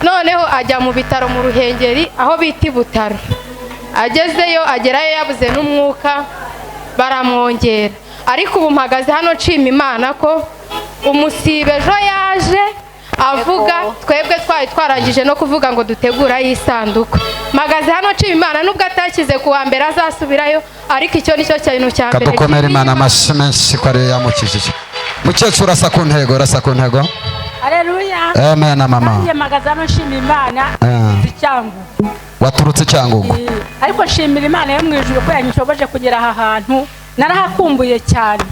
Noneho ajya mu bitaro mu Ruhengeri aho bita i Butaro. Agezeyo agerayo yabuze n'umwuka baramwongera. Ariko ubu mpagaze hano nshima Imana ko umusibe ejo yaje avuga twebwe twari twarangije no kuvuga ngo dutegura y'isanduku. Mpagaze hano nshima Imana nubwo atakize kuwa mbere azasubirayo, ariko icyo nicyo kintu cya mbere. Kadukomere Imana amashyi menshi ko ariyo yamukijije. Mukecuru urasa ku ntego, urasa ku ntego. Haleluya. Amen mama. Nanjye mpagaze hano nshima Imana Cyangugu. Waturutse Cyangugu. Ariko nshimira Imana yo mu ijuru ko yanyishoboje kugera aha hantu. Narahakumbuye cyane.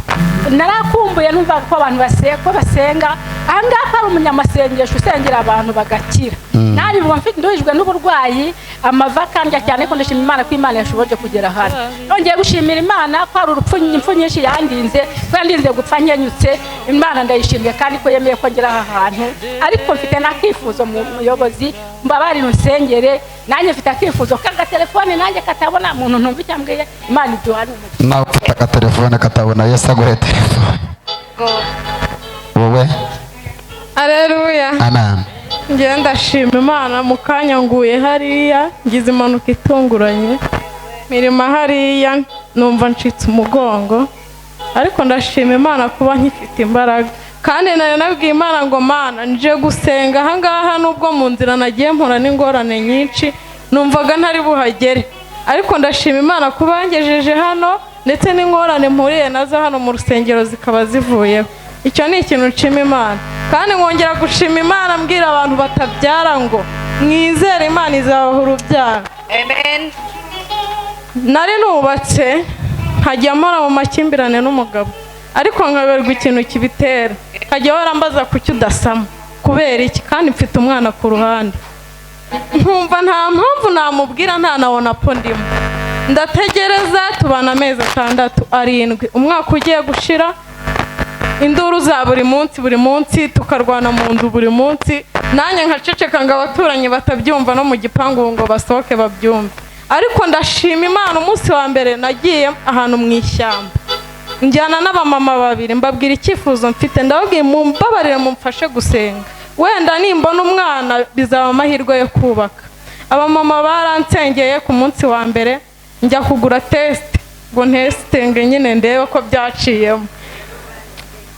Narakumbuye numva ko abantu basenga. Aha ngaha hari umunyamasengesho usengera abantu bagakira. Nari ubu mfite nduhijwe n'uburwayi amava kandya cyane, ko ndashima Imana ko Imana yashoboje kugera hano. Nongeye gushimira Imana ko hari urupfu impfu nyinshi yandinze, ko yandinze gupfa nkenyutse. Imana ndayishimiye kandi ko yemeye ko ngera aha hantu. Ariko mfite n'akifuzo mu muyobozi, mbabarira unsengere, nanjye mfite akifuzo k'agatelefone nanjye katabona umuntu ntumva icyo ambwiye. Imana iduhane umugisha. Nawe ufite agatelefone katabona, Yesu aguhe telefone. Aleluya. Amen. Njye ndashima Imana, mu kanya nguye hariya ngize impanuka itunguranye, mirima hariya numva ncitse umugongo, ariko ndashima Imana kuba nkifite imbaraga. Kandi nari nabwiye Imana ngo Mana nje gusenga ahangaha, nubwo mu nzira nagiye mpura n'ingorane nyinshi numvaga ntari buhagere, ariko ndashima Imana kuba yangejeje hano, ndetse n'ingorane mpuriye nazo hano mu rusengero zikaba zivuyeho. Icyo ni ikintu nshima Imana. Kandi nkongera gushima Imana mbwira abantu batabyara ngo mwizere Imana izabaha urubyaro. Amen. Nari nubatse nkajya mpora mu makimbirane n'umugabo, ariko nkaberwa ikintu kibitera, nkajya barambaza kuki udasama, kubera iki, kandi mfite umwana ku ruhande, nkumva nta mpamvu namubwira, nta nabona po ndimo. Ndategereza tubana amezi 6 7, umwaka ugiye gushira, induru za buri munsi buri munsi, tukarwana mu nzu buri munsi, nanjye nkaceceka ngo abaturanyi batabyumva no mu gipangu ngo basohoke babyumve. Ariko ndashima Imana, umunsi wa mbere nagiye ahantu mu ishyamba, njyana n'abamama babiri, mbabwira icyifuzo mfite, ndababwiye mumbabarire mumfashe gusenga, wenda nimbona umwana bizaba amahirwe yo kubaka. Abamama baransengeye ku munsi wa mbere, njya kugura test ngo ntesitenge nyine ndebe ko byaciyemo,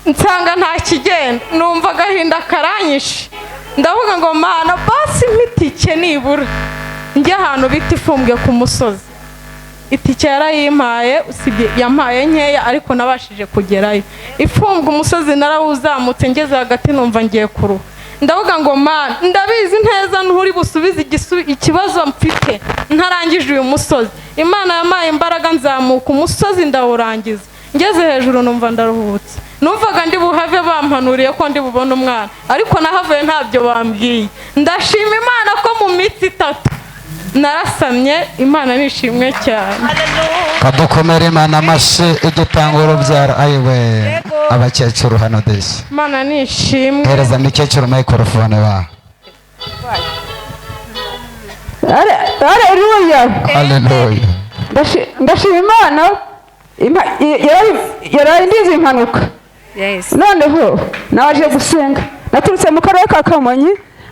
nsanga nta kigenda, numva agahinda karanyishe, ndavuga ngo Mana basi itike nibura njye ahantu bita ifumbwe ku musozi. Itike yarayimpaye, usibye yampaye nkeya ariko nabashije kugerayo. Ifumbwe umusozi narawuzamutse, ngeze hagati numva ngiye kuruha, ndavuga ngo Mana ndabizi neza nturi busubize ikibazo mfite ntarangije uyu musozi. Imana yampaye imbaraga nzamuka umusozi ndawurangiza, ngeze hejuru numva ndaruhutse, numvaga ndi buhave bampanuriye ko ndi bubone umwana, ariko nahavuye ntabyo bambwiye. Ndashima Imana ko mu minsi 3 narasamye. Imana nishimwe cyane. Kadukomere Imana amashyi igitanga urubyaro. Ayiwe abakecuru hano desi, Imana nishimwe. Hereza mikecuru microphone ba. Haleluya. Haleluya. Ndashima Imana yararindize impanuka. Noneho naje gusenga, naturutse mu karere ka Kamonyi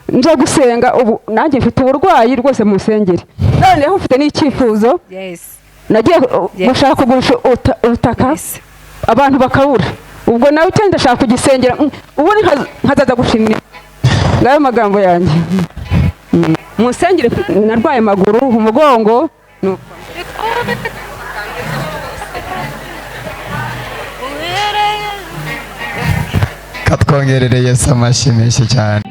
nje gusenga, ubu nanjye mfite uburwayi rwose mu nsengeri, noneho mfite n'icyifuzo. Nagiye gushaka kugurisha ubutaka abantu bakabura, ubwo nawe icyo ndashaka kugisengera, ubu nkazaza gushimira. Ngayo magambo yanjye mu nsengeri, narwaye amaguru, umugongo. Katwongerere Yesu amashyi menshi cyane.